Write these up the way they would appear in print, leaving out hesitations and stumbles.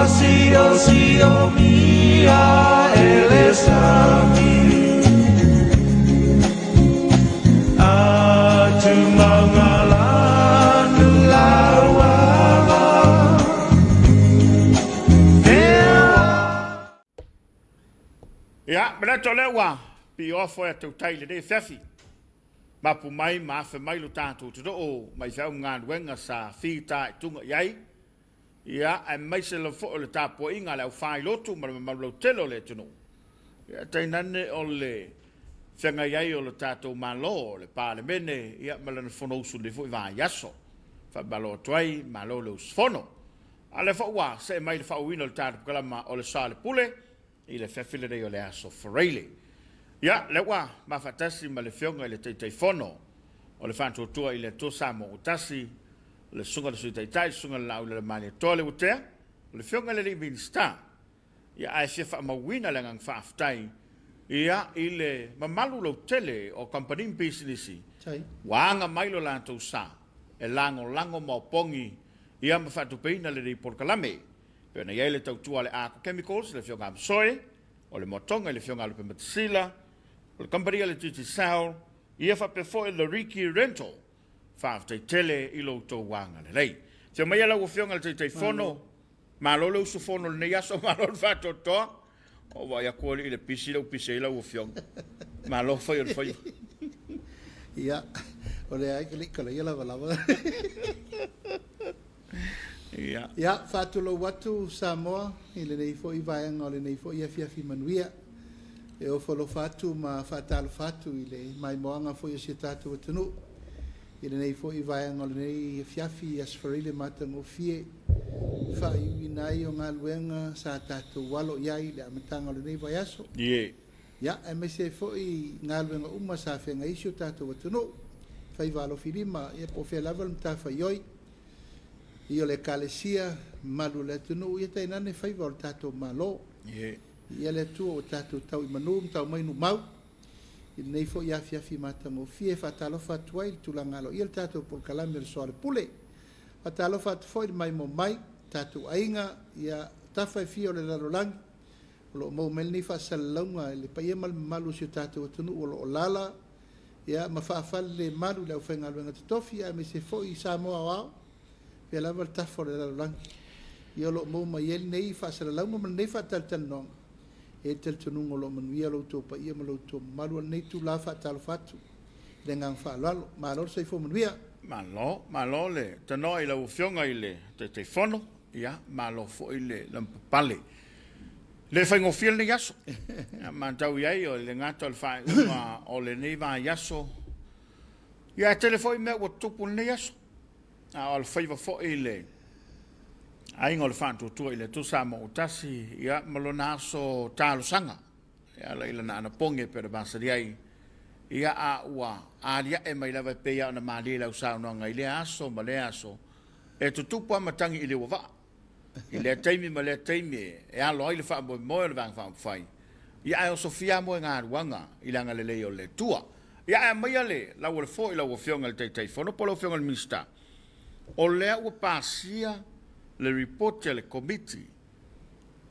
Siosiomia e le sami. Ia, manatu o lea ua piiofo e tautai i lenei afiafi. Mapu mai ma afe mai lo tatou atunuu mai feau ma galuega sa fitaituga i ai, ia, aemaise lava foi o le tapuaiga a le aufailotu ma le mamalu lautele o le atunuu. Ia, tainane o le feagai ai o le tatou Malo, le Palemene, ia, ma lana Fonousu i lenei foi vaiaso. Faamalo atu ai, malo le usufono. A o lea foi ua see mai le faaauauina o le tatou polokalama o le Sa o le Pule i le afiafi lenei o le Aso Faraile. Ia, lea ua ma faatasi ma le Afioga i le Taitaifono o le Faatuatua i le Atua Samoa ua Tasi, le Susuga i le Sui Taitai, le Susuga i le Laaulialemalietoa Leuatea, o le Afioga i le Alii Minisita. Ia, ae fia faamauina le agaga faafetai ia i le mamalu lautele o kamupani ma pisinisi ua aga mai lo latou sa e lagolago ma opogi ia ma faatupeina lenei polokalame. E pei ona i ai le tautua a le Arco Chemicals, le Afioga Amosoe, o le Moatoga i le Afioga Lupematasila, o le kamupani a le Digicel, ia faapea foi le Ricky Rental. Faafetai tele i lo outou agalelei. Afio maia lau Afioga i le Taitaifono. Malo le usufono i lenei aso, malo le faatoatoa. Ua vaai atu alii i le pisi lea ua pisi ai lau Afioga. Malo fai o le faiva. Ia, o lea e le i kalaia lavalava. Ia. Ia, faatulou atu Samoa i lenei foi vaega o lenei foi afiafi manuia. E ofo alofa atu ma faatalofa atu i le maimoaga foi o si o tatou atunuu i lenei foi vaega o lenei afiafi i Aso Faraile matagofie faaiuina ai o galuega sa tatou alo i ai i le amataga o lenei vaiaso. Ie. Ia, aemaise ai foi galuega uma sa feagai ai si o tatou atunuu, faiva alofilima, ia po o fea lava le matafaioi, ia o le Ekalesia, mamalu o le atunuu, ia tainane faiva o le tatou Malo. Ie. Ia le Atua ua tatou tau i manu ma tau mai nuu mau i lenei foi afiafi matagofie e faatalofa atu ai i le tulaga aloaia o le tatou polokalame o le Soa o le Pule. Faatalofa atu foi i le maimoa mai tatou aiga, ia tafa e fia o le lalolagi o lo o maua mai lenei faasalalauga i le paia ma le mamalu o si o tatou atunuu o lo o lala ia ma faafalelemalu i le aufaigaluega totofi aemaise foi i Samoa aoao pea lava le tafa o le lalolagi ia o lo o maua mai ai lenei faasalalauga ma lenei faatalatalanoaga. E i ai le talitonuga o lo o manuia lo outou paia ma lo outou mamalu. O lenei itula faatalofa atu i le agaga faaaloalo. Malo le soifua manuia. Malo, malo le tanoa i lau Afioga i le Taitaifono, ia malo foi le lavapapale. E le faigofie lenei aso. Ia matau i ai o le gata o le faaiuga o lenei vaiaso. Ia e tele foi mea ua tutupu i lenei aso. A o alofaiva foi le aiga o le Faatuatua i le Atua Samoa ua tasi, ia ma lona aso talosaga e ala i lana anapogi e pei ona vasali ai, ia a ua aliae mai lava e pei lava ona malie lau saunoaga i lea aso ma lea aso, e tutupu lava matagi i liu o vaa. I lea taimi ma lea taimi e alo ai le faamoemoe o le Vaega Faaupufai, ia ae osofia lava moegaluaga i le agalelei o le Atua. Ia ae aumaia le lau o le foe i lau Afioga i le Taitaifono po o lau Afioga i le Minisita, o lea ua pasia le Lipoti a le Komiti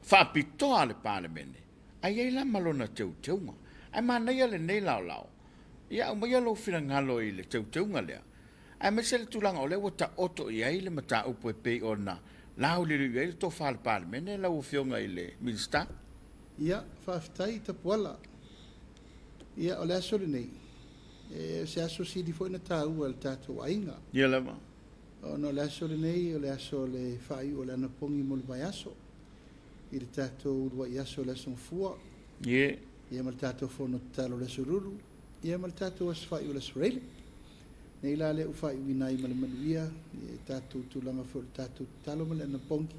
Faapitoa a le Palemene, ae i ai la ma lona teuteuga. Ae manaia lenei laolao, ia aumaia lou finagalo i le teuteuga lea, aemaise le tulaga o lea ua taoto i ai le mataupu e pei ona lauliliu i ai le tofa a le Palemene lau Afioga i le Minisita. Ia, faafetai Tapuala. Ia, o le aso lenei, o se aso sili foi ona taua i le tatou aiga. Ia lava. Ona o le aso lenei, o le aso o le faaiu o le anapogi mo le vaiaso, i le tatou uluai aso o le Aso Gafua. Ie. Ia ma le tatou fono tatalo o le Aso Lulu, ia ma le tatou aso faaiu o le Aso Faraile. Nei la lea ua faaiuina ai ma le manuia i tatou tulaga foi o le tatou tatalo ma le anapogi.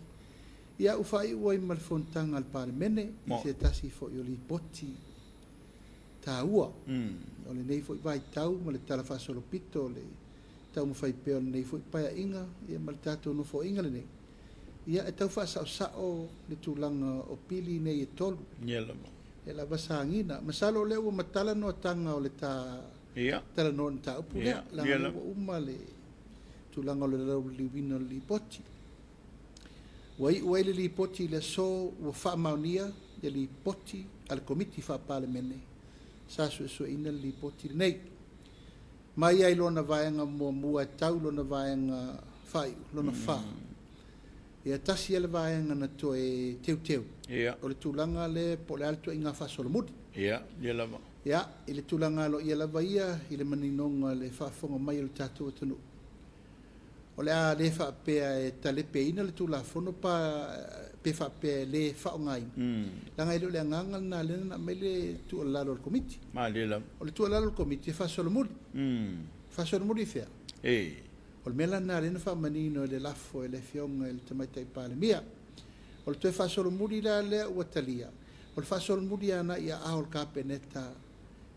Ia ua faaiu ai ma le fonotaga a le Palemene i se tasi foi o lipoti taua o lenei foi vaitau ma le talafaasolopito o le taumafai pea o lenei foi Paeaiga ma le tatou Nofoaiga lenei, ia e tau faasaosao le tulaga o pili nei e tolu e lava sagiga. Masalo o lea ua matala noataga o le ta talanoa i le mataupu lea, leaga o lea ua uma le tulaga o le lauliliuina o le lipoti. Ua iu ai le Lipoti i le aso ua faamaonia le Lipoti a le Komiti Faa-Palemene sa suesueina le Lipoti lenei. Mai lava i lona vaega muamua e tau i lona vaega faaiu, lona fa, ia tasi lava le vaega na toe teuteu, o le tulaga lea po o le a le ituaiga faasolomuli. Ia, ia lava. Ia, i le tulaga aloaia lava ia, i le maninoga o le faafofoga mai o le tatou atunuu, O le a le faapea e talepeina le Tulafono pa pe faapea e le faaaogaina, leaga e le o le agaga lena lea na aumai le tuualalo a le Komiti. Malie lava. O le tuualalo a le Komiti e faasolomuli. Faasolomuli i fea? O le mea la lena lea na faamanino e le lafo e le Afioga i le Tamaitai Palemia. O le toe faasolomuli la lea ua talia, o le faasolomuli agai i aao o le Kapeneta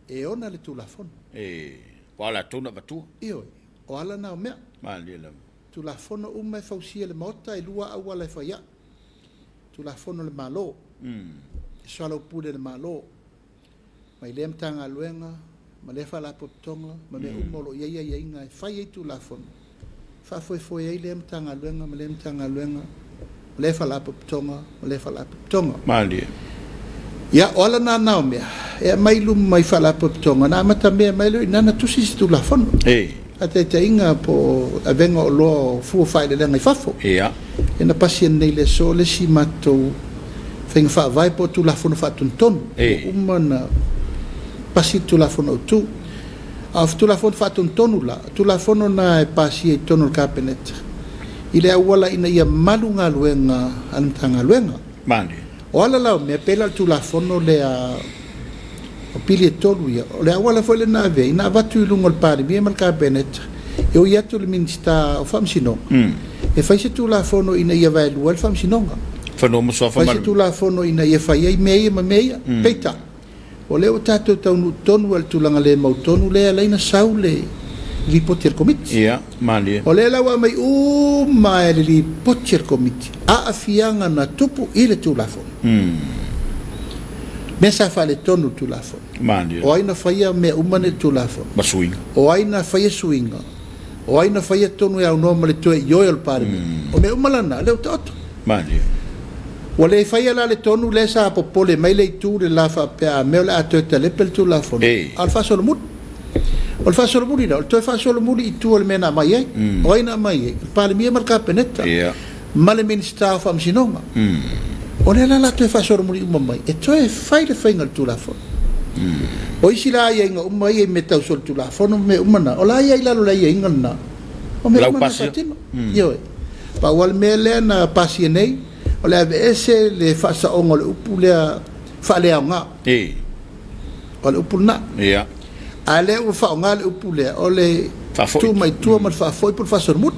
e ona le Tulafono. Aua o latou na avatua. Ioe, o ala na o mea. Malie lava. Tulafono uma e fausia e le Maota, e lua auala e fai ai. Tulafono a le Malo, e soalaupule e le Malo, mai lea Matagaluega ma lea Faalapotopotoga ma mea uma o lo o i ai aiaiga e fai ai Tulafono, faafoefoe ai lea Matagaluega ma lea Matagaluega ma lea Faalapotopotoga ma lea Faalapotopotoga. Malie. Ia, o ala na na o mea, e aumai i luma i Faalapotopotoga, na amatamea mai lea i ina na tusi se Tulafono. Faataitaiga po o avega o oloa o fua faaeleeleaga i fafo. Ia na pasi nei i le aso le isi matou faiga faavae po o Tulafono Faatonutonu. Ua uma ona pasi le Tulafono Autu. A o Tulafono Faatonutonu la, o Tulafono na e pasia i totonu o le Kapeneta i le auala ina ia malu galuega a le Matagaluega. Malie. O ala la o mea, pei la o le Tulafono lea o pili e tolu ia, o le auala foi lea na ave ai, na avatu i luga o le Palemia ma le Kapeneta, e ui atu le Minisita o Faamasinoga, e fai se Tulafono ina ia vaelua ai le Faamasinoga. Fanua ma Suafa Fai se Tulafono ina ia fai ai mea ia ma mea ia. Peitai, o lea ua tatou taunuu tonu lava i le tulaga le mautonu lea e ala ai ona sau le Lipoti a le Komiti. Ia, malie. O lea la ua aumai uma lava e le Lipoti a le Komiti aafiaga na tupu i le Tulafono. Mea sa faaletonu i le Tulafono. Malie. O ai na faia mea uma nei i le Tulafono? Ma suiga. O ai na faia suiga? O ai na faia tonu e aunoa ma le toe ioe o le Palemene? O mea uma la na, lea ua taoto. Malie. Ua le faia la le tonu lea sa popole mai le itu le la faapea a mea o le a toe talepe le Tulafono, a o le faasolomuli. O le faasolomuli la, o le toe faasolomuli i tua o le mea na aumai ai. O ai na aumai ai? O le Palemia ma le Kapeneta ma le Minisita o Faamasinoga. O lea la o le a toe faasolomuli uma mai e toe fai le faiga o le Tulafono. O isi la aiaiga uma ia i mea tau solitulafono ma mea uma na, o la e i ai i lalo o le aiaiga lena, o mea uma na faatino. Ioe. Pau lava le mea lea na pasia nei, o le aveese le faasaoga o le upu lea faaleaoga. O le upu lena. A lea ua faaaoga le upu lea, o le tuu mai tua ma le faafoi po o le faasolomuli.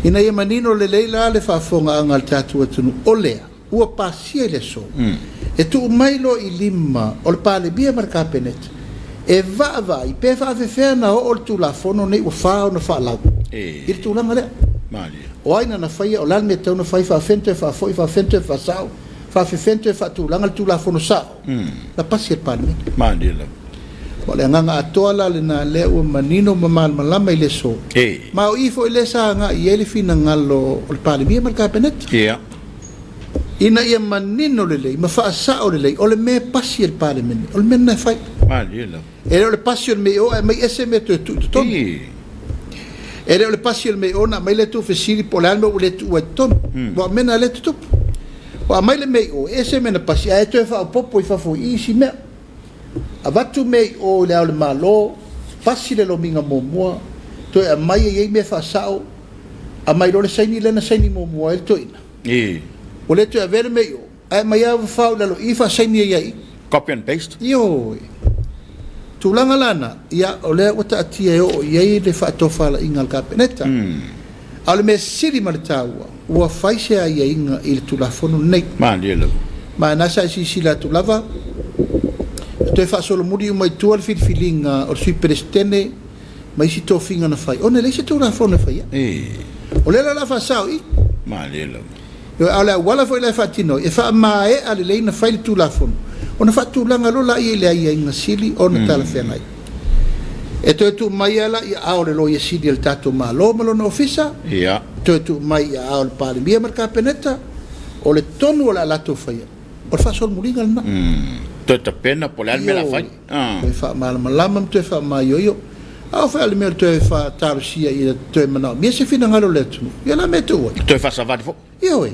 Ina ia manino lelei la le faafofogaaga a le tatou atunuu, o lea ua pasia i le aso, e tuu mai loa i lima o le Palemia ma le Kapeneta e vaavaai pe faafefea ona oo le Tulafono nei ua fa ona faalau i le tulaga lea. O ai na na faia, o le a le mea e tatau ona fai, faafefea ona toe faafoi, faafefea ona toe faasao, faafefea ona toe faatulaga le Tulafono sao na pasi e le Palemene. Malie lava. O le agaga atoa la lena lea ua manino ma malamalama i le aso. Ma o i foi lea sa agai i ai le finagalo o le Palemia ma le Kapeneta. Ina ia manino lelei ma faasao lelei, o le mea e pasi e le Palemene, o le mea lena e fai. Malie lava. E le o le pasi o le mea i o ae aumai ese mea toe tuu i totonu. E le o le pasi o le mea i o ona aumai lea tuufesili po o le a le mea ua le tuua i totonu. Aua o mea na lea e tutupu. Ua aumai le mea i o, e ese mea na pasi ae toe faaopoopo i fafo i i isi mea. Avatu mea i o i Le Ao o le Malo, pasi le lomiga muamua, toe aumai e i ai mea faasao, aumai loa le saini lea na saini muamua ai le toeaina. Ua le toe avea le mea i o, ae aumai lava fafao i lalo i i faasaini ai lava i i. Copy and paste. Ioe. Tulaga la na, ia, o lea ua taatia e oo i ai le faatofalaiga a le Kapeneta. A o le mea sili ma le taua, ua fai se aiaiga i le Tulafono lenei. Malie lava. Ma na sa e silasila atu lava, e toe faasolomuli uma i tua le filifiliga o le Sui Peresetene ma isi tofiga na fai, ona e leai se Tulafono e faia. O lea la o le a faasao i i. Malie lava. Ioe, a o le auala foi la e faatino ai, e faamaea lelei ona fai le Tulafono, ona faatulaga loa laia i le aiaiga sili ona talafeagai. E toe tuu mai lava la i aao o le Loia Sili a le tatou Malo ma lona Ofisa, toe tuu mai i aao o le Palemia ma le Kapeneta, o le tonu o le a latou faia, o le faasolomuliga lena. Toe tapena po o le a le mea o le a fai. Ioe, toe faamalamalama ma toe faamaioio. A oo foi le mea o le toe faatalosia ia toe manaomia se finagalo o le atunuu, ia o le a mea e tuu ai? Toe faasavali foi. Ioe,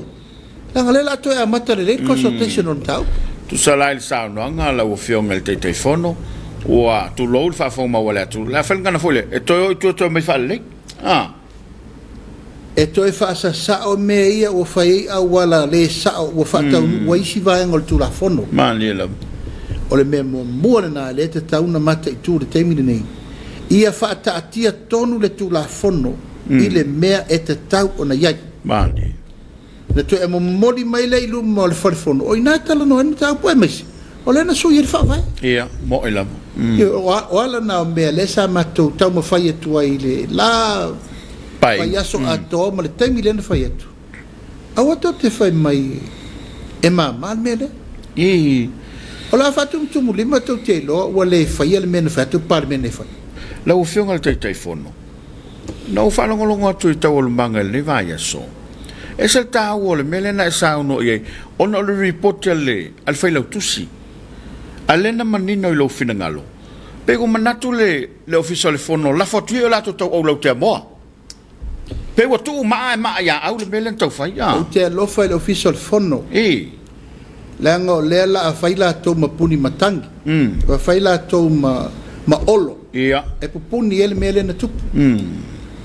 leaga o lea o le a toe amata lelei le consultation o le mataupu. Tusa la i le saunoaga a lau Afioga i le Taitaifono, ua tulou le faafofoga mau a le atunuu, o le a fai le gagana foi lea, e toe o i tua toe aumai faalelei. A. E toe faasasao mea ia ua fai ai auala le sao ua faataunuu ai isi vaega o le Tulafono. Malie lava. O le mea muamua lena lea e tatau ona mataitu i le taimi lenei, ia faataatia tonu le Tulafono i le mea e tatau ona i ai. Malie. Na toe momoli mai lea i luma o le Fale Fono, o i ina e talanoa ai le mataupu aemaise o lea na sui ai le Faavae. Ia, mo'i lava. O ala na o mea lea sa matou taumafai atu ai i le la vaiaso atoa ma le taimi lea na fai atu. Aua tou te fai mai e mama le mea lea. O le a faatumutumulima tou te iloa ua le faia le mea na fai atu le Palemene e fai. Lau Afioga i le Taitaifono, na ou faalogologo atu i taualumaga i lenei vaiaso, e ese le taua o le mea lea na e saunoa i ai, ona o le Lipoti a le Failautusi, a lea na manino i lou finagalo, pei ua manatu le Ofisa o le Fono, lafo atu ia i o latou tauau lauteamoa. Pei ua tuu maa e maa ia au le mea lea na tau fai, a. Ou te alofa i le Ofisa o le Fono. Leaga o lea la a fai latou ma puni matagi. Ua fai latou ma ma olo. E pupuni ai le mea lea na tupu.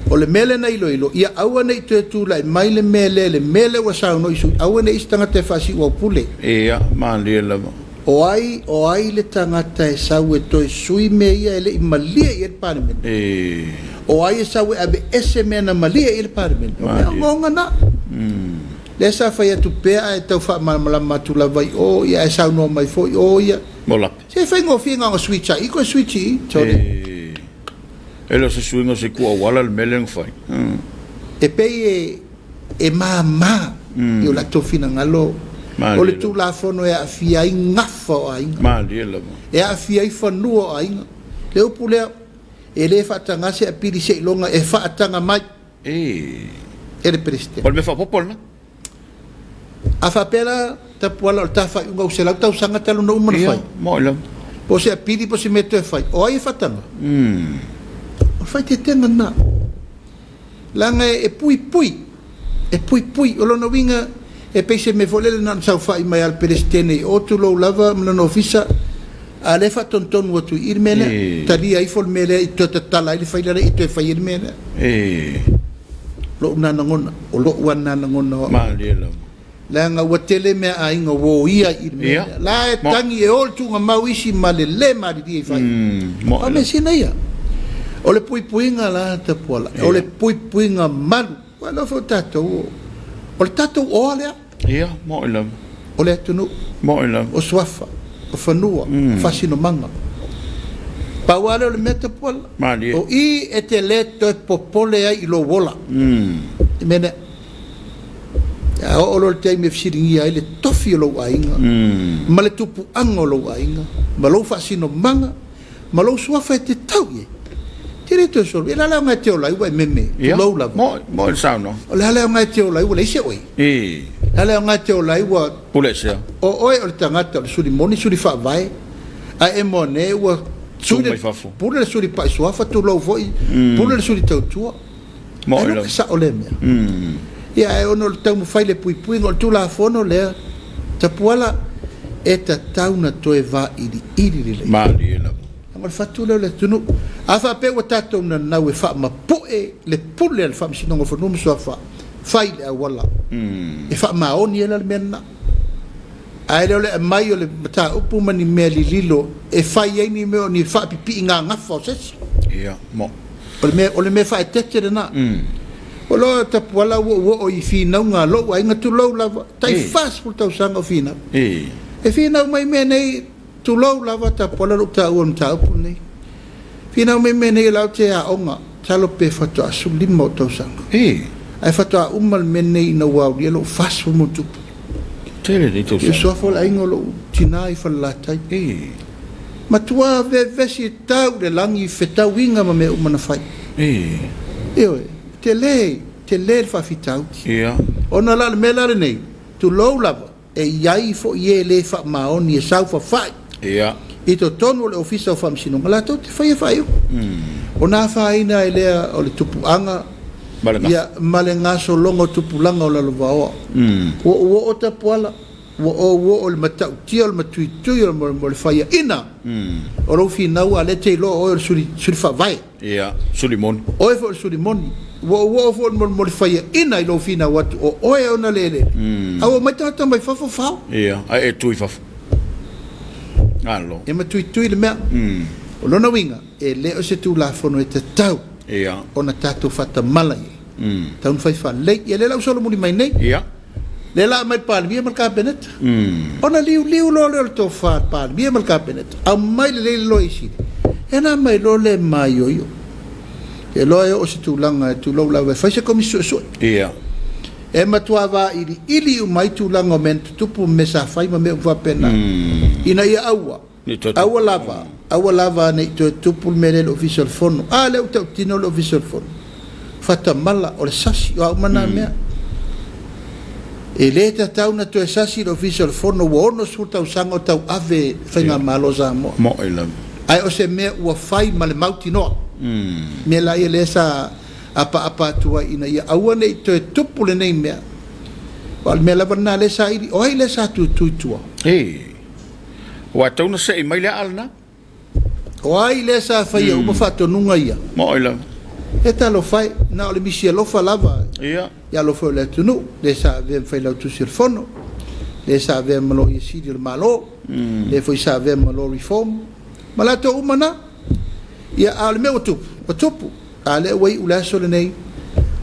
O le mea lea na iloilo, ia aua ne i toe tulai mai le mea lea, le mea lea ua saunoa i sui, aua ne i i ai se tagata e faasiuaupule. Ia, malie lava. O ai, o ai le tagata e sau e toe sui mea ia e le i malie i ai le Palemene? O ai e sau e aveese mea na malie i ai le Palemene? O mea ogaoga na. Lea sa fai atu pea ae tau faamalamalama atu lava i o, ia ae saunoa mai foi o ia. Mo lape. Se e faigofie na ona switch a i koe switch i, sorry. E le o se suiga o se itu auala le mea lea na fai. E pei e e mama i o latou finagalo o le Tulafono e aafia ai gafa o aiga. Malie lava. E aafia ai fanua o aiga. Le upu lea, e le faataga se apili seiloga e faataga mai e le Peresetene. O le mea faaopoopo lena. A faapea la Tapuala o le ta faaiuga ua 100 tausaga talu ona uma ona fai. Ia, mo'i lava. Po o se apili po o se mea toe fai, o ai e faataga? O le faaeteetega lena. Leaga e puipui, e puipui. O lona uiga, e pei se mea foi lele na ona saofai mai lava o le Peresetene i o, tulou lava, ma lona ofisa, a o lea e faatonutonu atu i i le mea lea. Talia ifo le mea lea i toe tatala ai le faila lea i toe fai ai le mea lea. Lou na lagona, o lou lava na lagona o au. Malie lava. Leaga ua tele mea aiga ua oia i le mea lea. La e tagi e o le tuugamau isi ma le le malilie i faaiuga. A o measina ia. O le puipuiga la Tapuala, o le puipuiga malu. Ua iloa foi o tatou, o le tatou oa lea. Ia, mo'i lava. O le atunuu. Mo'i lava. O suafa, o fanua, o faasinomaga. Pau lava lea o le mea Tapuala. Malie. O i e te le toe popole ai i lou ola. I mea lea. A oo loa i le taimi e fesiligia ai le tofi o lou aiga, ma le tupuaga o lou aiga, ma lou faasinomaga, ma lou suafa e te tau i ai, e te le toe solo. Ia o le a le aoga e te ola ai ua e meme, tulou lava. Ia, mo'i le saunoaga. O le a le aoga e te ola ai ua leai se oe? O le a le aoga e te ola ai ua. Pule esea. O oe o le tagata o le suli moni, suli faavae, ae e moane ua suli mai fafo. Pule le suli pai suafa, tulou foi, pule le suli tautua. Ae le sao lea mea. Ia ae ona o le taumafai le puipuiga o le Tulafono lea, Tapuala, e tatau na toe vailiili lelei. Malie lava. Leaga o le fatu lea o le atunuu. A faapea ua tatou nanau e faamapu'e le pule a le Faamasinoga o Fanua ma Suafa, fai le auala e faamaoni ai la le mea lena. Ae le o le aumai o le mataupu ma ni mea lililo e fai ai ni mea o ni faapipii gagafa o se isi. Ia, mo. O le mea, o le mea faaeteete lena. O lo Tapuala ua ou oo i finauga a lou aiga, tulou lava, tai 40 tausaga o finau. E finau mai mea nei, tulou lava Tapuala lou taua o le mataupu lenei. Finau mai mea nei o la ou te aoga, masalo pe faatoa 15 ou tausaga. Ae faatoa uma le mea lenei ina ua aulia lou 40 ma tupu. Tele nei tausaga. Ia suafa o le aiga o lou tina i Falelatai. Matua vevesi tau i le lagi i fetauiga ma mea uma na fai. Ioe, tele, tele le faafitauli. Ona la o le mea la lenei, tulou lava, e i ai foi e le faamaoni e saofafai i totonu o le Ofisa o Faamasinoga latou te faia faaiuga. Ona afaina ai lea o le tupuaga ma le gasologa o tupulaga o lalovaoa. Ua ou oo tapuala, ua ou oo i le matautia o le matuitui o le faiaina o lou finau a o lea e te iloa o oe o le suli faavae. Ia, suli moni. Oe foi o le suli moni. Ua ou oo foi i le molimoli-faiaina i lou finau atu o oe e ona le eleele, a ua omai tagata mai fafo fao. Ia, ae e tu i fafo. Malo. E matuitui le mea. O lona uiga, e le o se Tulafono e tatau ona tatou faatamala i ai. E tatau ona fai faalelei. Ia lea la ua solomuli mai nei. Lea la aumai le Palemia ma le Kapeneta. Ona liuliu loa lea o le tofa a le Palemia ma le Kapeneta, aumai lelei le Loia Sili, ia ona aumai loa lea e maioio. Te iloa e oo i se tulaga e tulou lava e fai se Komisi Suesue. E matua vailiili uma ai tulaga o mea na tutupu ma mea sa fai ma mea uma faapena, ina ia aua Aua lava, aua lava ne i toe tupu le mea lea i le Ofisa o le Fono. A lea ua tautino le Ofisa o le Fono. Faatamala, o le sasi, o a uma na mea. E le tatau ona toe sasi le Ofisa o le Fono ua 60 tausaga o tauave le Faigamalo a Samoa. Mo'i lava. Ae o se mea ua fai ma le mautinoa. Mea la ia lea sa apaapa atu ai ina ia aua ne i toe tupu lenei mea. Aua o le mea lava lena lea e saili. O ai lea sa tutu i tua? Ee. Ua tatau ona sei mai le aa lena. O ai lea sa faia uma faatonuga ia? Mo'i lava. E talofa e, na o le misi alofa lava i alofa o le atunuu, lea sa avea ma Failautusi o le Fono, lea sa avea ma Loia Sili o le Malo, lea foi sa avea ma Law Reform, ma latou uma na. Ia, a o le mea ua tupu, ua tupu. A lea ua iu le aso lenei,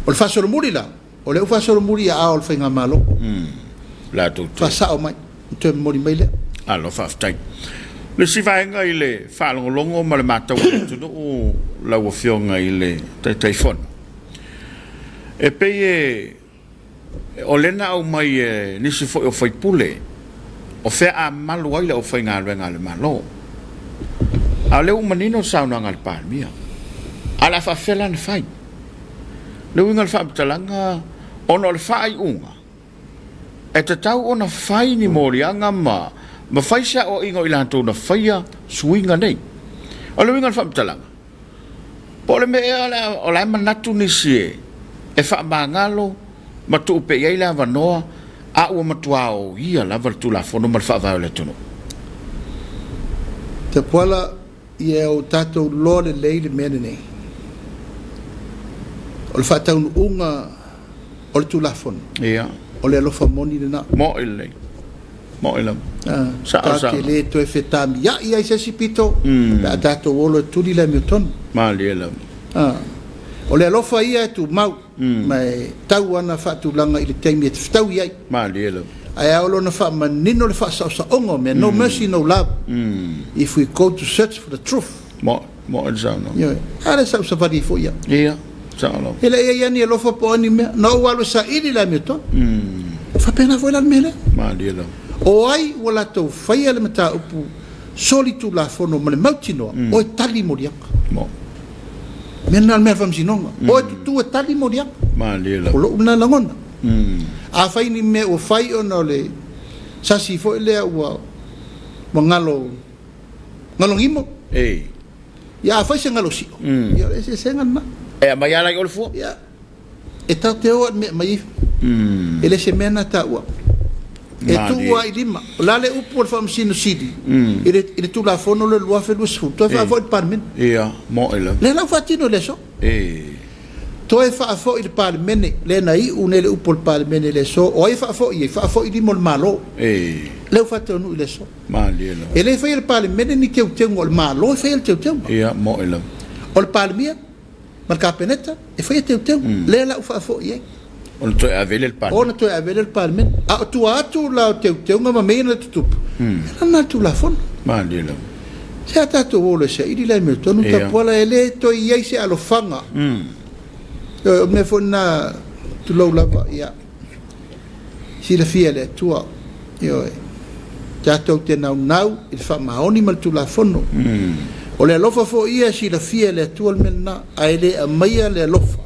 o le faasolomuli la, O lea ua faasolomuli i aao o le Faigamalo. Latou te. Faasao mai, ona toe momoli mai lea. Malo faafetai. O le isi vaega i le faalogologo ma le matau a le atunuu lau Afioga i le Taitaifono, e pei e o lea na aumai e nisi foi o sui usufono, o fea a malu ai le aufaigaluega a le Malo. A o lea ua manino le saunoaga a le Palemia. Ae o le a faapefea la ona fai? Le uiga o le faamatalaga, ona o le faaiuga, e tatau ona fai ni moliaga ma ma fai se aoaiga o i latou na faia suiga nei. O le uiga o le faamatalaga, po o le mea ea o la e manatu nisi e e faamagalo ma tuu pea i ai le avanoa a ua matua oia lava le Tulafono ma le Faavae o le atunuu. Tapuala Ia o tatou loa lelei le mea lenei, o le faataunuuga o le Tulafono, o le alofa moni lena. Mo'i lelei. Mo'i lava. Sao, sao. Tatou te le toe fetamiai ai i se isi pito, pe a tatou olo e tuli le amiotonu. Malie lava. O le alofa ia e tumau. Ma e tau ana faatulaga i le taimi e fetaui ai. Malie lava. Ae ao loa ona faamanino le faasaosaoga o mea, no mercy, no love, if we go to search for the truth. Moe, moe le saunoaga. Ioe. A lea sa ou savali ai foi au. Ia, sao lava. E le i ai lava ni alofa po o ni mea. Na ou alu e saili le amiotonu. E faapena foi la le mea lea. Malie lava. O ai ua latou faia le mataupu solitulafono ma le mautinoa, o e tali moliaga. Moe. Mea lena o le mea a le faamasinoga. O e tutu e tali moliaga. Malie lava. O lou lena lagona. Afai ni mea ua fai ona o le sasi foi lea ua ua galo galo gimo. Ei. Ia afai se galo sio, ia o le eseesega lena. E aumai lava la i o le fua. Ia. E tatou te o i le mea e aumai ifo. E le se mea lena taua. E tuu lava i lima. O le a le upu a le Faamasino Sili i le, i le Tulafono lea 2020, toe faafoi i le Palemene. Ia, moe lava. Lea la ua faatino i le aso. Toe faafoi i le Palemene, lea na iu nei le upu a le Palemene i le aso. O ai e faafoi i ai? Faafoi i lima o le Malo. Lea ua faataunuu i le aso. Malie lava. E le faia e le Palemene ni teuteuga, o le Malo e faia le teuteuga. Ia, moe lava. O le Palemia ma le Kapeneta e faia teuteuga, lea la ua faafoi i ai. Ona toe ave lea i le Palemene. Ona toe ave lea i le Palemene. A o tua atu la o teuteuga ma mea ia na tutupu, e lana le Tulafono. Malie lava. Se a tatou o loa e saili le amiotonu, Tapuala, e le toe i ai se alofaga. Ioe, o le mea foi lena, tulou lava, ia, silafia e le Atua. Ioe. Tatou te naunau i le faamaoni ma le Tulafono. O le alofa foi ia e silafia e le Atua le mea lena, ae le aumaia le alofa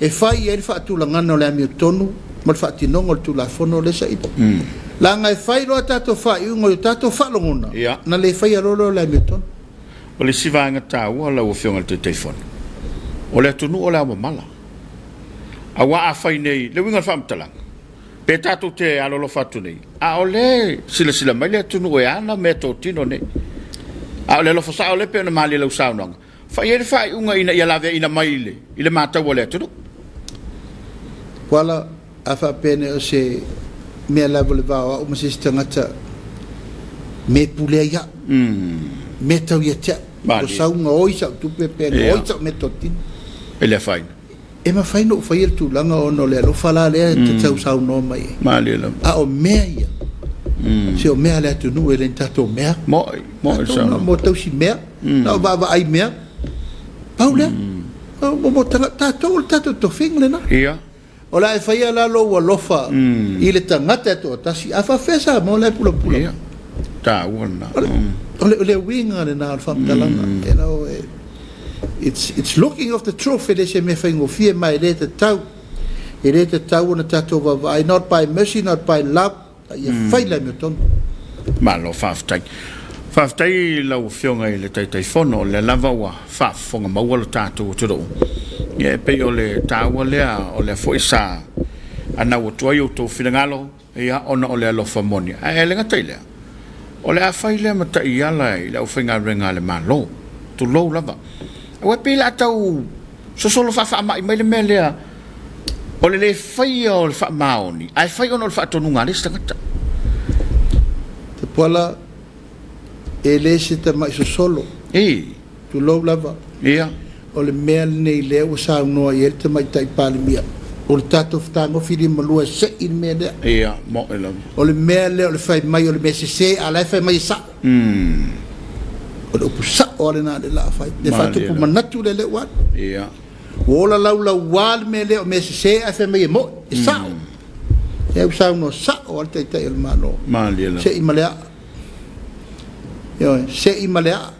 e fai i ai le faatulagaga o le amiotonu ma le faatinoga o le Tulafono lea saili. Leaga e fai loa tatou faaiuga i o tatou faalogona, ona le faia loa lea o le amiotonu. O le isi vaega taua lau Afioga i le Taitaifono, o le atunuu o le aomamala. Aua a fai nei, le uiga o le faamatalaga, pe tatou te alolofa atu nei, a o lea e silasila mai le atunuu e ana meatotino nei. A o le alofa sao lea e pei ona malie i lau saunoaga, fai ai le faaiuga ina ia laveaiina mai i le matau a le atunuu. Kuala, A faapea nei o se mea lava o le va o au ma se isi tagata, me pule ai au, me tau ia te au, ua sau gaoi sau tupe pe gaoi sau meatotino. E le afaina. E mafai ona ou faia le tulaga ona o le alofa la lea e te tau saunoa mai ai. Malie lava. A o mea ia, se o mea a le atunuu e le ni tatou mea. Mo'i, mo'i le saunoaga. Tatou mo tausi mea, na o vaavaai mea, pau lea. Mo tatou o le tatou tofiga lena. Ia. O le a e faia la lou alofa i le tagata e toatasi, a faafefea Samoa la e pulapula mai? Ia, taua lena. O le, o le uiga lena o le faamatalaga. You know, it's, it's looking of the truth, e le se mea faigofie, ma e le tatau, e le tatau ona tatou vaavaai, not by mercy, not by love, A ia fai le amiotonu. Malo faafetai. Faafetai i lau Afioga i le Taitaifono, o lea lava ua faafofoga maua lo tatou atunuu. Ia e pei o le taua lea o lea foi sa anau atu ai outou finagalo, ia ona o le alofa moni. Ae le gata i lea, o le a fai lea ma taiala i le aufaigaluega a le Malo, tulou lava. Aua e pei o le a tau sosolo faafaamai mai le mea lea o le le faia o le faamaoni, ae fai ona o le faatonuga a le isi tagata. Tapuala, e le se tamai sosolo. Ii. Tulou lava. Ia. O le mea lenei lea ua saunoa i ai le Tamaitai Palemia, o le tatou fetagofi limalua e se'i le mea lea. Ia, mo'i lava. O le mea lea o le fai mai o le mea sese, a o la e fai mai e sa'o. O le upu sa'o lava lena o lea o le a fai. Le faatupu manatu lea lea ua alu. Ia. Ua ola laulauā le mea lea o mea sese ae fai mai e mo'i, e sa'o. Lea ua saunoa sa'o lava le Taitai o le Malo. Malie lava. Se'i ma le a'a. Ioe, se'i ma le a'a.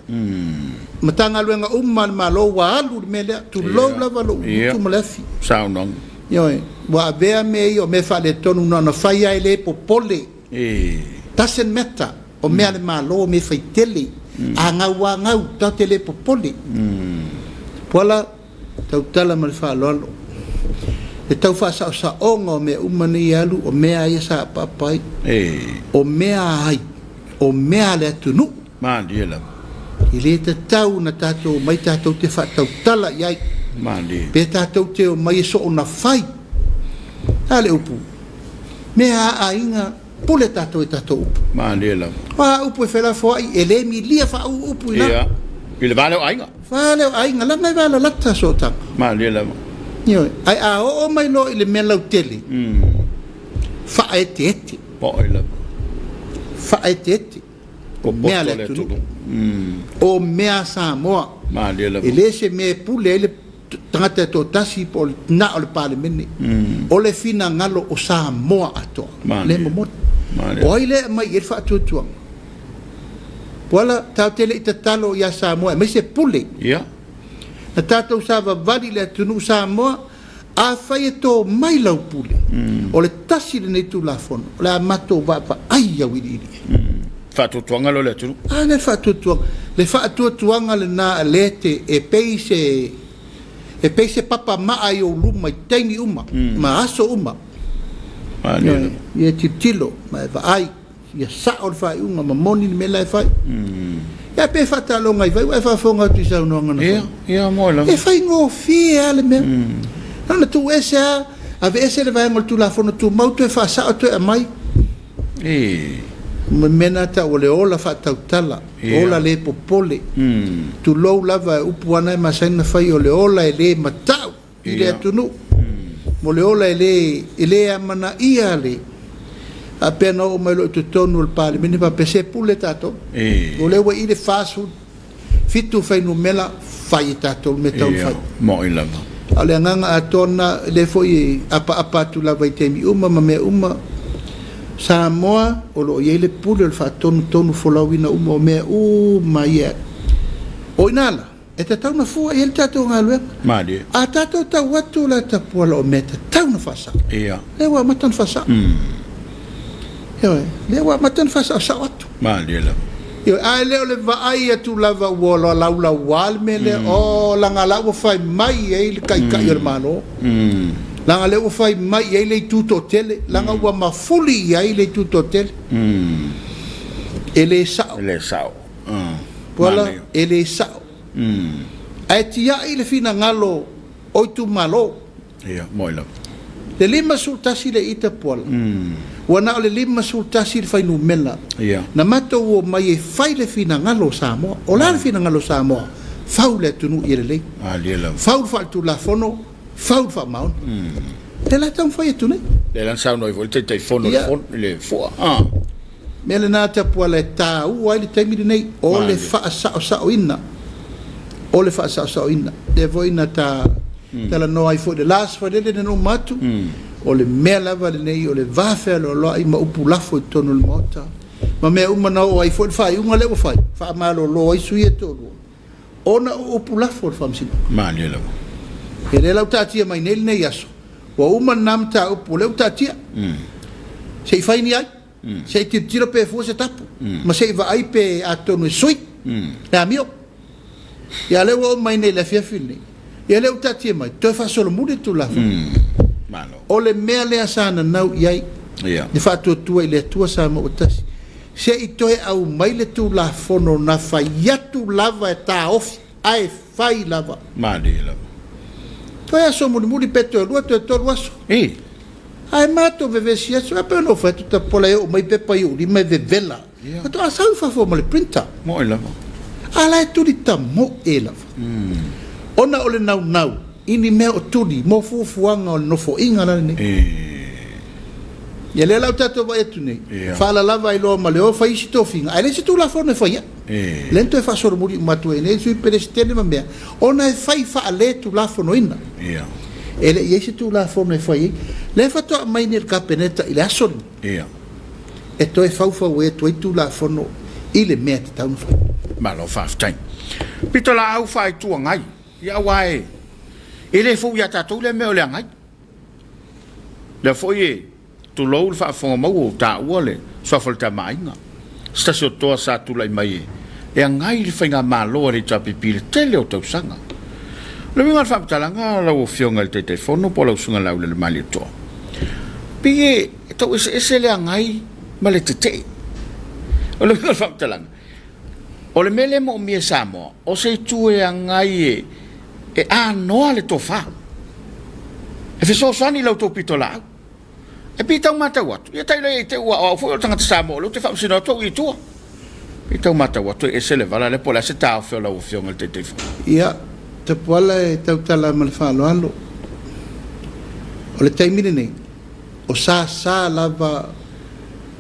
Matagaluega uma a le Malo ua alu i le mea lea, tulou lava lou gutu ma le afi. Saunoaga. Ioe, ua avea mea ia o mea faaletonu na ona fai lava e le popole. Doesn't matter, o mea a le Malo, o mea faitele, a gau a gau, tatou te le popole. Tupuola, tautala ma le faaaloalo, le tau faasaosaoga o mea uma nei e alu, o mea a ia sa apaapa ai, o mea a ai, o mea a le atunuu. Malie lava. E le tatau ona tatou omai tatou te faatautala i ai. Malie. Pe tatou te omai e soona fai. A le upu? Mea a aiga, pule tatou i tatou upu. Malie lava. O a upu e felafoai, e le milia faauu upu ina. Ia, i le va lea o aiga. Va lea o aiga, leaga e valalata sootaga. Malie lava. Ioe, ae a oo mai loa i le mea lautele, faaeteete. Po'oi lava. Faaeteete. O mea a le atunuu. O mea a Samoa. Malie lava. E le se mea e pule ai le tagata e toatasi po o le na o le Palemene. O le finagalo o Samoa atoa. Lea e momoli. O ai lea e aumai i ai le faatuatuaga? Puala, tatou te le i tatalo ia Samoa e aumai se pule. Na tatou savavali i le atunuu Samoa, afai e to mai lau pule, o le tasi lenei Tulafono, o le a matou vaavaai auiliili i ai. Faatuatuaga lea o le atunuu. A lea le faatuatuaga. Le faatuatuaga lena a lea te, e pei se, e pei se papa maa i ou luma i taimi uma, ma aso uma. Ioe, ia e tilotilo ma e vaai, ia sao le faaiuga ma moni le mea la e fai. Ia pe faataaloga i vai ua e faafofoga atu i saunoaga na fai. Ia, moe lava. E faigofie lava le mea. Na ona tuuese lava, aveese le vaega o le Tulafono Tumau toe faasao toe aumai. Ma mea na tau o le ola faatautala, ola le popole. Tulou lava, upu lava na e masani ona fai o le ola e le matau i le atunuu. Mo le ola e le, e le amanaia le faapea na oo mai loa i totonu o le Palemene faapea se pule tatou. O lea ua i le 47 fuainumera fai e tatou le mea e tatau ona fai. Moni lava. A o le agaga atoa lena, o lea foi e apaapa atu lava i taimi uma ma mea uma. Samoa o lo o i ai le pule o le faatonutonu folauina uma o mea uma ia. O i ina la, e tatau ona fua i ai le tatou galuega. Malie. A tatou tau atu la Tapuala o mea e tatau ona faasao. Ia. Lea ua amata ona faasao. Ioe, lea ua amata ona faasaosao atu. Malie lava. Ioe, ae le o le vaai atu lava ua laulauā le mea lea, oh, leaga la ua fai mai i ai le Taitai o le Malo. Leaga lea ua fai mai i ai le itu toatele, leaga ua mafuli i ai le itu toatele. E le sao. E le sao. Puala, e le sao. Ae tiai le finagalo o itumalo. Ia, moi lava. Le 51 le ita Puala. Ua na o le 51 le fuainumera. Ia. Na matou omai e fai le finagalo o Samoa. O le a le finagalo o Samoa? Fau le atunuu ia lelei. Malie lava. Fau le faaletulafono, fau le faamaoni. Lea la e taumafai atu nei. Lea la na saunoa ai foi le Taitaifono i le fono, i le fua. Mea lena Tapuala e taua ai le taimi lenei, o le faasaosaoina, o le faasaosaoina. Lea foi na ta talanoa ai foi i le last foi lele na uma atu, o le mea lava lenei o le va fealoaloai ma upu lafo i totonu o le Maota, ma mea uma na oo ai foi le faaiuga lea ua fai, faamalolo ai sui usufono ia e toalua, ona o upu lafo o le Faamasinoga. Malie lava. Ia lea la ua taatia mai nei lenei aso, ua uma lena mataupu, o lea ua taatia, se i fai ni ai. Se i tilotilo pe fua se tapu, ma se i vaai pe atonu e sui le amio. Ia lea ua oo mai nei i le afiafi lenei, ia lea ua taatia mai, toe faasolomuli le Tulafono. O le mea lea sa nanau i ai le faatuatua i le Atua Samoa ua Tasi, se i toe aumai le Tulafono na fai atu lava e taofi, ae fai lava. Malie lava. Toe aso mulimuli pe toe lua toe tolu aso. Ae matou vevesi atu, a pei ona ou fai atu Tapola e oo mai pepa i ou lima e vevela. Faatoa sau i fafo ma le printer. Moi lava. A la e tuli tamoe lava. Ona o le naunau i ni mea o tuli mo fuafuaga o le nofoaiga la lenei. Ia lea la ua tatou vaai atu nei, faalalava ai loa ma le o fai isi tofiga, ae leai se Tulafono e fai ai. Lea na toe faasolomuli uma atu ai nei le Sui Peresetene ma mea, ona e fai faaletulafonoina. E le i i ai se Tulafono e fai ai. Lea faatoa aumai nei e le Kapeneta i le aso lenei, e toe faufau atu ai Tulafono i le mea e tatau ona fai. Malo faafetai. Pitolaau faa-Itu Agai, ia aua e le fou ia tatou lea mea o le agai. Lea foi e Tulou le faafofoga maua ua taua le suafa o le Tama a Aiga. Se tasi o toa sa tulai mai e agai le faigamalo a le HRPP i le tele o tausaga. O le uiga o le faamatalaga lau Afioga i le Taitaifono po o lau Susuga Laulele Malietoa, pei e tau eseese le agai ma le tetee. O le uiga o le faamatalaga, o le mea lea e moomia e Samoa, o se itu e agai e anoa le tofa, e fesoasoani i la outou pitolaau. E pei tau matau atu, ia tailo ia i te ua o au foi o le tagata Samoa o lea ou te faamasino atu au i tua. Pei tau matau atu e ese le vala lea po o le a se taofi o lau Afioga i le Taitaifono. Ia, Tapuala e tautala ma le faaaloalo. O le taimi lenei, o sasa lava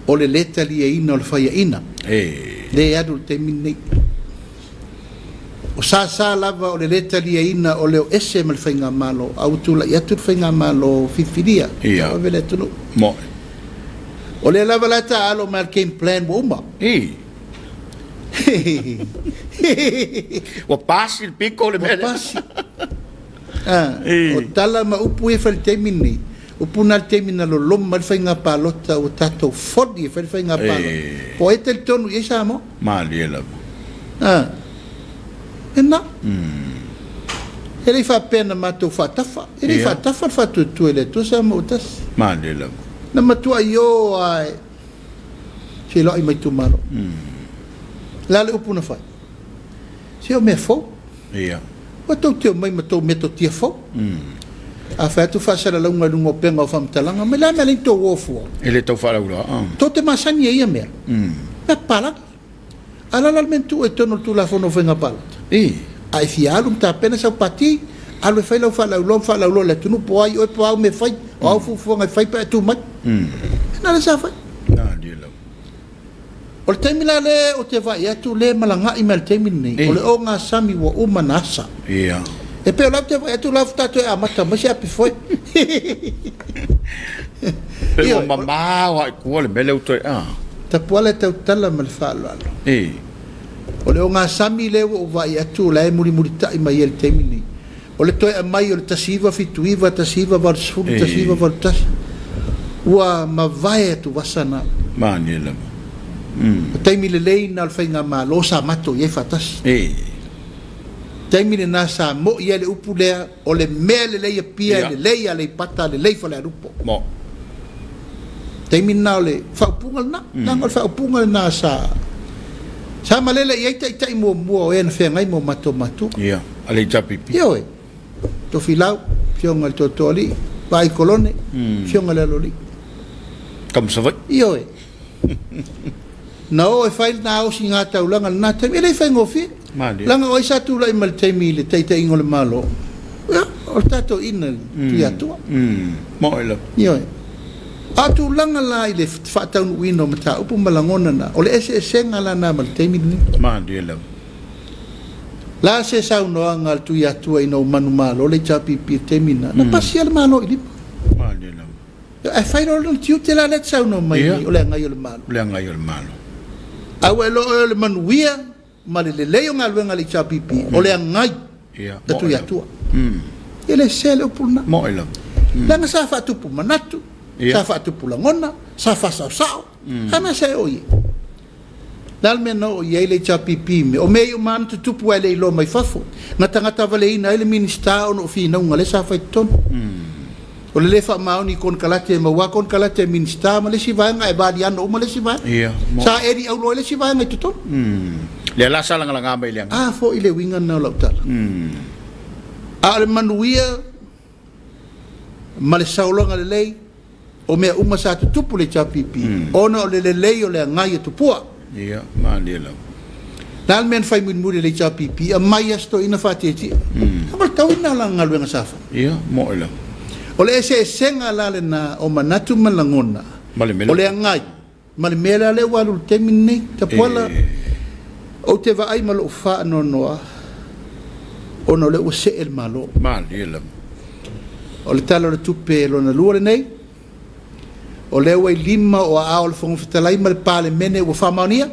o le lē taliaina o le faiaina, lea e alu i le taimi lenei. O sasa lava o le lē taliaina o le o ese ma le Faigamalo, a ua tulai atu le Faigamalo filifilia, tauave le atunuu. O lea lava la e taaalo mai a le game plan ua uma. Ua pasi le piko o le mea lea. Ua pasi. O tala ma upu ia e fai i le taimi lenei, upu na i le taimi na loloma ai le faiga palota ua tatou foli e fai le faiga palota. Po o ai e talitonu i ai Samoa? Malie lava. Lena. E le i faapea na matou faatafa. E le i faatafa le faatuatua i le Atua Samoa ua tasi. Malie lava. Na matuai o lava e feiloai ma itumalo. O le a le upu na fai? Se o mea fou. Ua tou te omai ma tou metotia fou. A fai atu faasalalauga i luga o upega o faamatalaga, mai le a mea lea tou o fua? E le tau faalauiloa. Tou te masani e ia mea. Mea papalagi. A la la le mea na tuu ai i totonu o le Tulafono o Faiga Palota? A e fia alu ma tapena sau pati, alu e fai lau faalauiloa ma faalauiloa i le atunuu po o ai oe po o a au mea e fai, o a au fuafuaga e fai pe a e tu mai. Lena lea sa fai. O le taimi la lea ou te vaai atu lea e malagai mai i le taimi lenei, o le ogasami ua uma ona asa. E E pei o lau te vaai atu la faatoa toe amata mai se api foe. Pei ua mamao lava i tua le mea lea ua toe a. Tapuala e tautala ma le faaaloalo. E. O le ogasami lea ua ou vaai atu o la e mulimulitai mai ai i le taimi lenei, o le toe aumai o le 1979, 1980, 1981, ua mavae atuvasa na. Manaia lava. O taimi lelei na o le faigamalo sa matou i ai faatasi. E. Taimi lena sa moi ai le upu lea, o le mea lelei Apia, e lelei Aleipata, lelei Falealupo. Mo. Taimi lena o le faaupuga lena, leaga o le faaupuga lena sa sa malele i ai taitai muamua o e na feagai ma o matou matua. Ia, a le HRPP. Ioe. Tofilau, Afioga i le Tootooalii, Vaai Kolone, Afioga i le Aloalii. Tama Savaii. Ioe. Na o e fai lena osiga taulaga i lena taimi, e le i faigofie. Malie. Leaga o ai sa tulai mai i le taimi i le taitaiga o le Malo? Ia, o le tatou ina i le Tuiatua. Moe lava. Ioe. A o tulaga la i le faataunuuina o mataupu ma lagona na, o le eseesega la na ma le taimi lenei. Malie lava. La se saunoaga a le Tuiatua ina ua manumalo le HRPP i le taimi lena, na pasia le Malo i lima. Malie lava. Ae fai loa lona tiute la lea e te saunoa mai nei, o le agai o le Malo. O le agai o le Malo. A ua iloa oe o le manuia ma le lelei o galuega a le HRPP, o le agai a Tuiatua. E le sese le upu lena. Moe lava. Leaga sa faatupu manatu, sa faatupu lagona, sa faasaosao. A mea sa e oo i ai? Le a le mea na oo i ai le HRPP i mea? O mea ia uma lava na tutupu ae le iloa mai fafo. Na tagata valeina ai le Minisita ona o finauga lea sa fai i totonu. O le le faamaoni i konekarate e maua lava konekarate a Minisita ma le isi vaega ae valiano uma le isi vaega. Ia, mo. Sa eli auloa ai le isi vaega i totonu. Lea la sa lagalaga mai i le aga. A foi le uiga lena o lau tala. A o le manuia ma le saologa lelei o mea uma sa tutupu i le HRPP ona o le lelei o le agai a Tupua. Ia, malie lava. Le a le mea na fai mulimuli e le HRPP? Aumai Aso Toeaina faatietie. A ma le taui lena o lana galuega sa fai. Ia, moe lava. O le eseesega la lena o manatu ma lagona Ma le mea o le agai Ma le mea lea lea ua alu i le taimi lenei, Tapuala, ou te vaai ma lou faanoanoa ona o lea ua see le Malo. Malie lava. O le Tala o le Tupe lona lua lenei, o lea ua i lima o aao o le Fofoga Fetalai ma le Palemene ua faamaonia,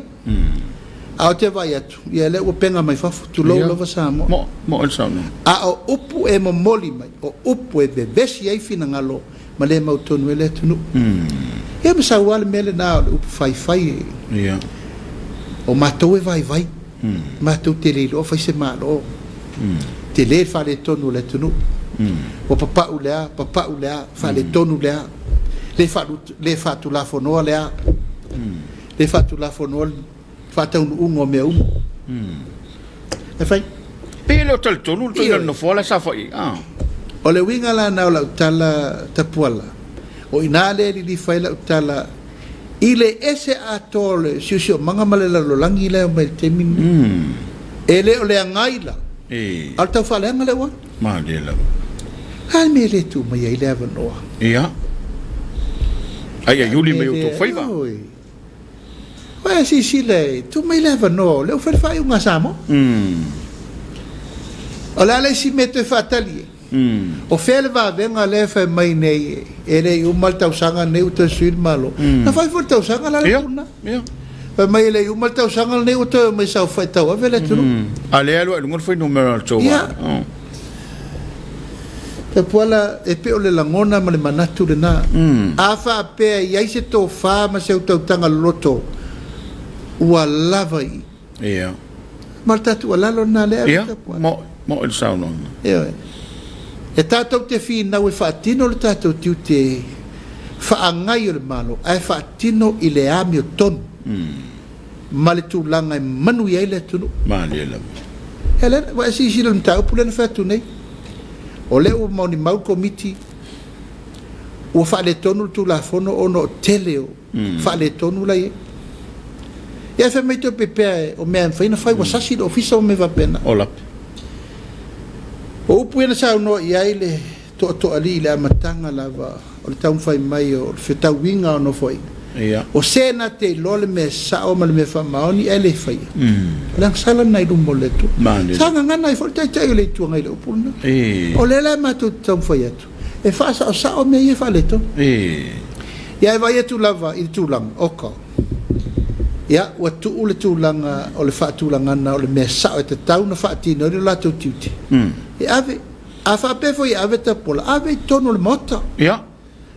a ou te vaai atu, ia lea ua pega mai fafo, tulou lava Samoa. Mo, mo le saunoaga. A o upu e momoli mai, o upu e vevesi ai finagalo ma le mautonu ai le atunuu. Ia ma sau lava le mea lena o le upu faifai e. Ia. O matou e vaivai. Matou te le iloa fai se Malo. Tele le faaletonu o le atunuu. Ua papau le a, papau le a, faaletonu le a, le le faatulafonoa le a, le faatulafonoa le faataunuuga o mea uma. E fai. Pei e le o talitonu le toeaina o le Nofoa la e saofai ai, a. O le uiga la na o lau tala Tapuala, o i ina lea e lilifa ai lau tala i le ese atoa o le siosiomaga ma le lalolagi la e omai i le taimi lenei. E le o le agai la, a o le taufaaleaga lea ua alu. Malie lava. A le mea e le tuu mai ai le avanoa. Ia. Ai ia iuli mai outou faiva. Ua e silasila e tuu mai le avanoa o lea ua fai le faaiuga a Samoa. O le a le isi mea e toe faatali ai? O fea le vavega lea e fai mai nei e le i uma le tausaga lenei ua toe sui le Malo? Na fai foi le tausaga la le puna. Fai mai e le i uma le tausaga lenei ua toe omai saofai tauave le atunuu. A lea e alu ai i luga le fuainumera o le tou vaega. Tapuala, e pei o le lagona ma le manatu lena. A faapea e i ai se tofa ma se utautaga loloto, ua lava i i. Ia. Ma le tatou tuualalo lena lea ave Ia, Tapuala. mo, mo i le saunoaga. Ioe. E tatou te finau e faatino le tatou tiute faagai o le Malo, ae faatino i le amiotonu. ma le tulaga e manuia ai le atunuu. Malie lava. Ia lea, ua e silasila i le mataupu lea na fai atu nei. O lea ua maunimau le Komiti, ua faaletonu le Tulafono ona o tele o faaletonu la e i ai. Ia ae fai mai toe pepea o mea e mafai ona fai, ua sasi le Ofisa ma mea faapena. O lape. O upu ia na saunoa i ai le Toatoaalii i le amataga lava o le taumafai mai o le fetauiga o Nofoaiga. O se na te iloa le mea sao ma le mea faamaoni ae le faia, o le agasala lena i luma o le Atua. Sa gagana ai foi le Taitai o le Itu Agai i le upu lena. O lea la matou te taumafai atu e faasaosao mea ia e faaletonu. Ia e vaai atu lava i le tulaga, oka, ia ua tuu le tulaga o le faatulagaga o le mea sao e tatau ona faatino ai lo latou tiute, e ave. A faapea foi e ave Tapuala, ave i totonu o le Maota. Ia,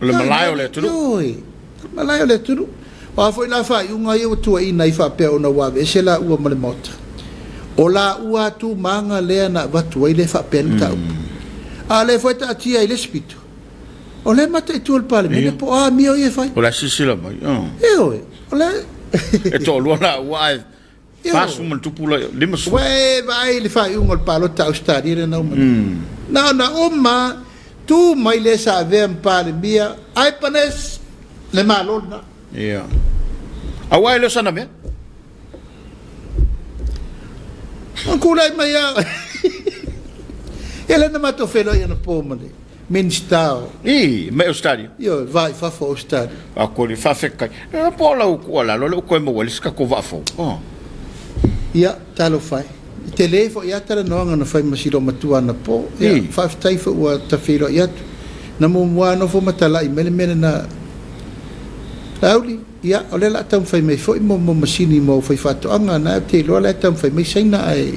o le malae o le atunuu. Ioe, o le malae o le atunuu. O a foi la faaiuga ia ua tuuaiina ai faapea ona ua aveese laua ma le Maota, o laua lava tumaga lea na avatu ai lea faapea le mataupu. A o lea foi e taatia i le isi pito, o lea e mataitu e le Palemene po o a amio ia e fai. O la e silasila mai. Ioe, o la e... E toalua laua ae 40 ma ona tupu la, 50. Ua e vaai i le faaiuga o le palota a Ausetalia lea na uma nei? Na ona uma tu mai le sa avea ma Palemia, Aipanes, le Malo lena. Ia. Aua e le o sana mea. Na tulai mai lava. Ia lea na matou feiloai anapo ma le Minista o... I, mai Ausetalia. Ioe, va i fafo o Ausetalia. A ko le faafetai. E po o lau tuualalo lea ua toe maua ai le isi tatou vaa fou. Oh. Ia, talofa e. E tele foi lava talanoaga na fai ma si loomatua anapo. Ia, faafetai foi ua ta feiloai atu. Na muamua lava nofo ma talai mai le mea lena. Laauli, ia, o lea o le a taumafai mai foi mo masini mo au faifaatoaga. Na ou te iloa o la e taumafai mai Saina ae...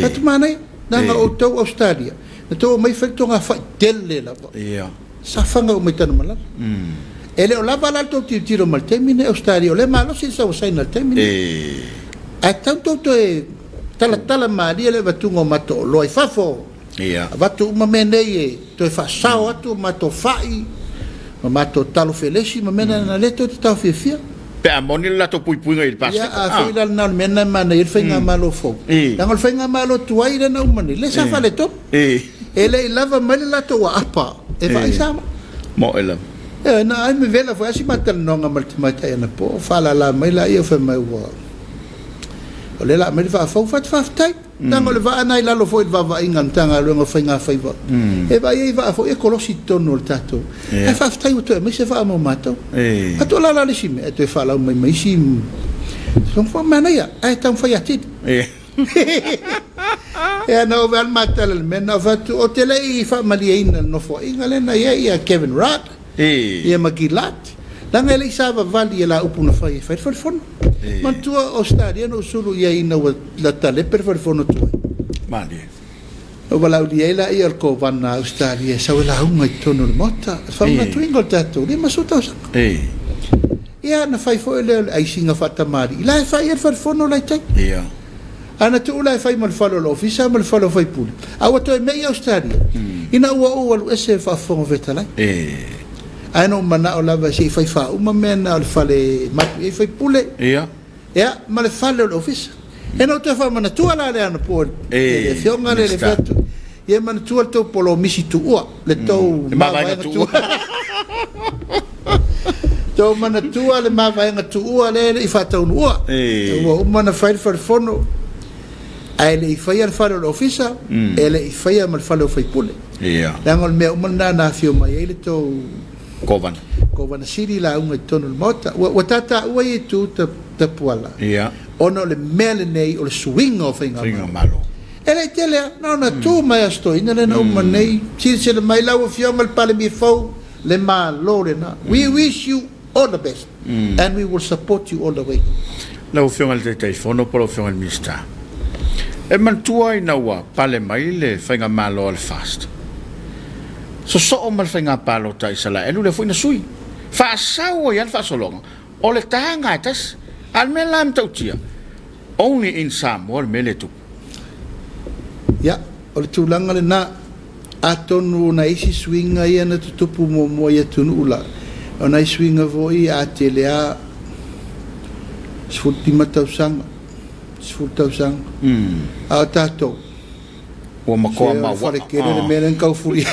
Atu manaia. Leaga o outou Ausetalia, na tou omai fai le togafai tele lava. Sa faga uma i Tanumalala. E le o lava la le tou tilotilo mai i le taimi lenei Ausetalia, o lea e malosi le sau a Saina i le taimi lenei. Ae tatau ona tou toe talatala malie le avatuga o matou oloa i fafo. Avatu uma mea nei e toe faasao atu matou fai ma matou talo felesi ma mea na, lea tou te taofiofia. Pe a moni le latou puipuiga i le Pasefika. Ia, a foi la lena o le mea lena e manaia ai le faigamalo fou. Leaga o le faigamalo tuai lea na uma nei, lea sa faaletonu. E le i lava mai le latou aapa e vaai Samoa. Moe lava. Ioe, na ai mevela foi lava si ma talanoaga ma le tamaitai anapo, faalala mai laia fai mai ua o lea o le a aumai le vaa fou. Fai atu faafetai. Leaga o le vaa lena i lalo foi i le vaavaaiga a le Matagaluega o Faigafaiva, e vaai ai vaa foi e kolosi i totonu o le tatou. Ae faafetai ua toe aumai se vaa mo matou. Atu o le a la le isi mea e toe faalau mai ma isi manaia, ae taumafai atili. Ia, na ou vaai le matala i le mea na ou fai atu, ou te le i faamalieina i le nofoaiga lea na i ai ia Kevin Rudd, ia ma Gillard, leaga e le i savavali i la upu na fai e fai le falefono. Manatua o Ausetalia na ou sulu i ai ina ua talepe le falefono tuai. Malie. Na ou valaaulia ai laia o le Kovana a Ausetalia e sau e lauga i totonu o le Maota, le faamanatuina o le tatou 50 tausaga. Ia, na fai foi lea o le aisiga faatamalii, la e fai ai le falefono la i tai. Ae na tuu la e fai ma le fale o le Ofisa ma le fale o faipule, a ua toe mei Ausetalia, ina ua ou alu ese e faafofoga fetalai. Ae na ou manao lava se i fai faauma mea na o le fale e mapu i ai faipule, ia, ma le fale o le Ofisa. E na ou toe faamanatua la lea anapo i le afioga lea i le fai atu, ia manatua le tou polomisi tuua, le tou mavaega tuua. Tou manatua le mavaega tuua lea e le i faataunuua. Ua uma ona fai le falefono, ae le i faia le fale o le Ofisa, e le i faia ma le fale o faipule. Leaga o le mea uma lena na afio mai ai le tou Kovana. Kovana Sili lauga i totonu o le Maota. Ua tataua ia itu Tapuala, ona o le mea lenei o le suiga o faigamalo. E le i tele lava, na ona tu mai Aso Toeaina lea na uma nei, silasila mai lau Afioga i le Palemia fou, le Malo lena. We wish you all the best and we will support you all the way. Lau Afioga i le Taitaifono po o lau Afioga i le Minisita, e manatua ina ua pale mai le faigamalo a le FAST, sosoo ma le faiga palota a Isalaelu lea foi na sui. Faasau ai lava le faasologa, o le taga e tasi. A o le mea la e matautia, only in Samoa le mea lea e tupu. Ia, o le tulaga lena. Atonu o nai isi suiga ia na tutupu muamua i atunuu la, o nai suiga foi ia a tele a 15 tausaga, 10 tausaga. A o tatou, Ua matua se o le fale tele le mea lea na taufuli.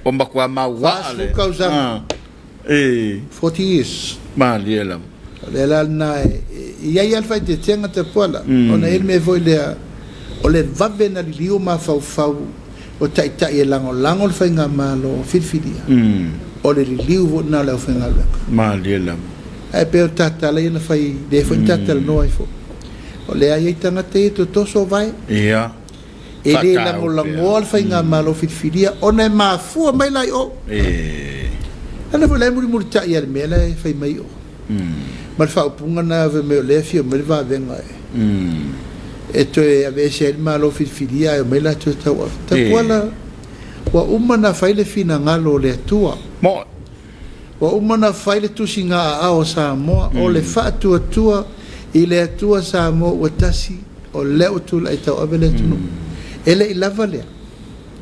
Ua matua mauaa le. 40 tausaga. 40 years. Malie lava. O le ala lena e i ai lava le faaeteetega Tapuala, ona e i ai le mea foi lea, o le vave ona liliu mafaufau o taitai e lagolago le faigamalo filifilia. O le liliu foi lena o le aufaigaluega. Malie lava. Ae pei o le tatala ia na fai, lea foi na tatalanoa ai foi. O lea e i ai tagata ia e totoso vae. Ia. E le lagolagoa le faigamalo filifilia ona e mafua mai la i o. E. Lana foi la e mulimulitai lava i le mea la e fai mai i o. Ma le faaupuga na fai mai o lea e afio mai le vavega e. E toe aveese ai le malo filifilia ae omai latou e tauave. Tapuala ua uma ona fai le finagalo o le Atua. Moe. Ua uma ona fai le tusiga aao a Samoa, o le faatuatua i le Atua Samoa ua tasi, o lea ua tulai e tauave le atunuu. E le i lava lea.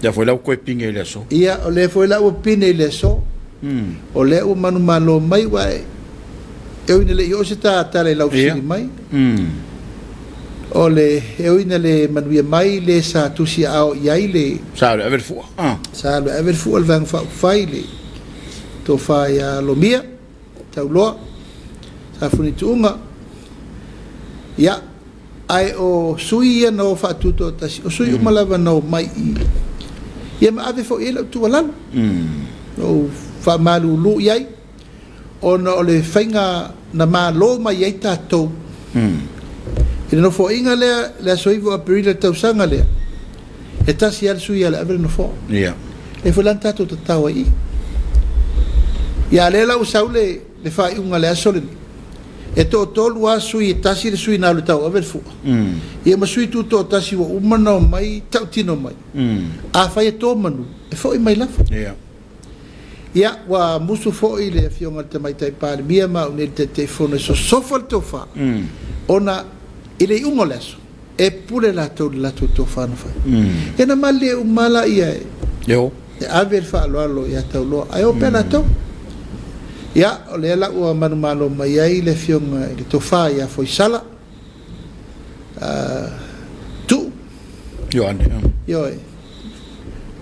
Lea foi la ua toe pine i le aso. Ia, o lea foi la ua pine i le aso. O lea ua manumalo mai, ua e ui ina le i oo se ta tala i lau fesili mai. O le, e ui ina le manuia mai le sa tusi aao i ai le. Sa alu e ave le fua. Sa alu e ave le fua le Vaega Faaupufai le tofa ia Lomia Tauloa, Safune Tuuga. Ia, ae o sui ia na o faatutoatasi, o sui uma lava na omai i ia ma ave foi i ai lau tuualalo. Na ou faamalulu i ai, ona o le faiga na malo mai ai tatou i le nofoaiga lea, le aso 9 o Aperila i le tausaga lea, e tasi lava le sui e ave le nofoa. Ia. Lea foi la na tatou tatao ai i i. Ia, a o lea la ua sau le faaiuga i le aso lenei, e toatolu lava sui, e tasi le sui na alu e tauave le fua, ia ma sui tutoatasi ua uma ona omai tautino mai, afai e to manu, e foi mai lava. Ia. Ia, ua musu foi le Afioga i le Tamaitai Palemia ma au nei le Taitaifono e sosofa le tofa, ona i le iuga o le aso, e pule latou i le latou tofa na fai. Ia na malilie uma lava laia e ave le faaaloalo ia Tauloa, ae o pea latou. Ia, o lea la ua manumalo mai ai le Afioga i le Tofa ia Foisala, Tuu. Ioane. Ioe.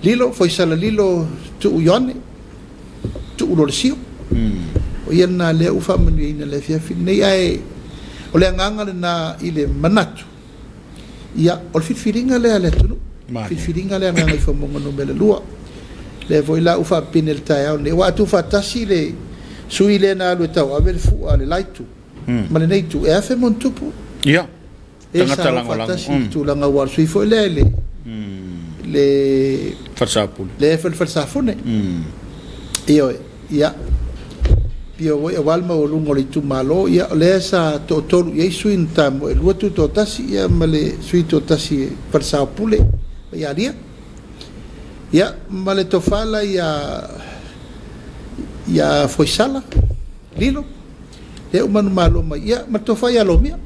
Lilo, Foisala Lilo Tuu Ioane, Tuu Lolesio. O ia lena lea ua faamanuiaina i le afiafi lenei. Ae o le agaga lena i le manatu, ia, o le filifiliga lea a le atunuu, filifiliga lea a Gagaifomauga Nu.2. Lea foi la ua faapine i le taeao lenei, aua a tuufaatasi le sui lea na alu e tauave le fua a le la itu, ma lenei itu, e 1,000+. Ia. E sa o faatasi i le tulaga aua o le sui foi lea i le le Falesapule. Le Falesafune. Ioe, ia. Pio foi aua le maualuga o le itumalo, ia o lea sa toatolu i ai sui na tamoe, e 2 tutoatasi ia ma le sui toatasi e Falesaopule ia Alia. Ia ma le tofa la ia ia Foisala Lilo. Lea ua manumalo mai, ia, ma le tofa ia Lomia.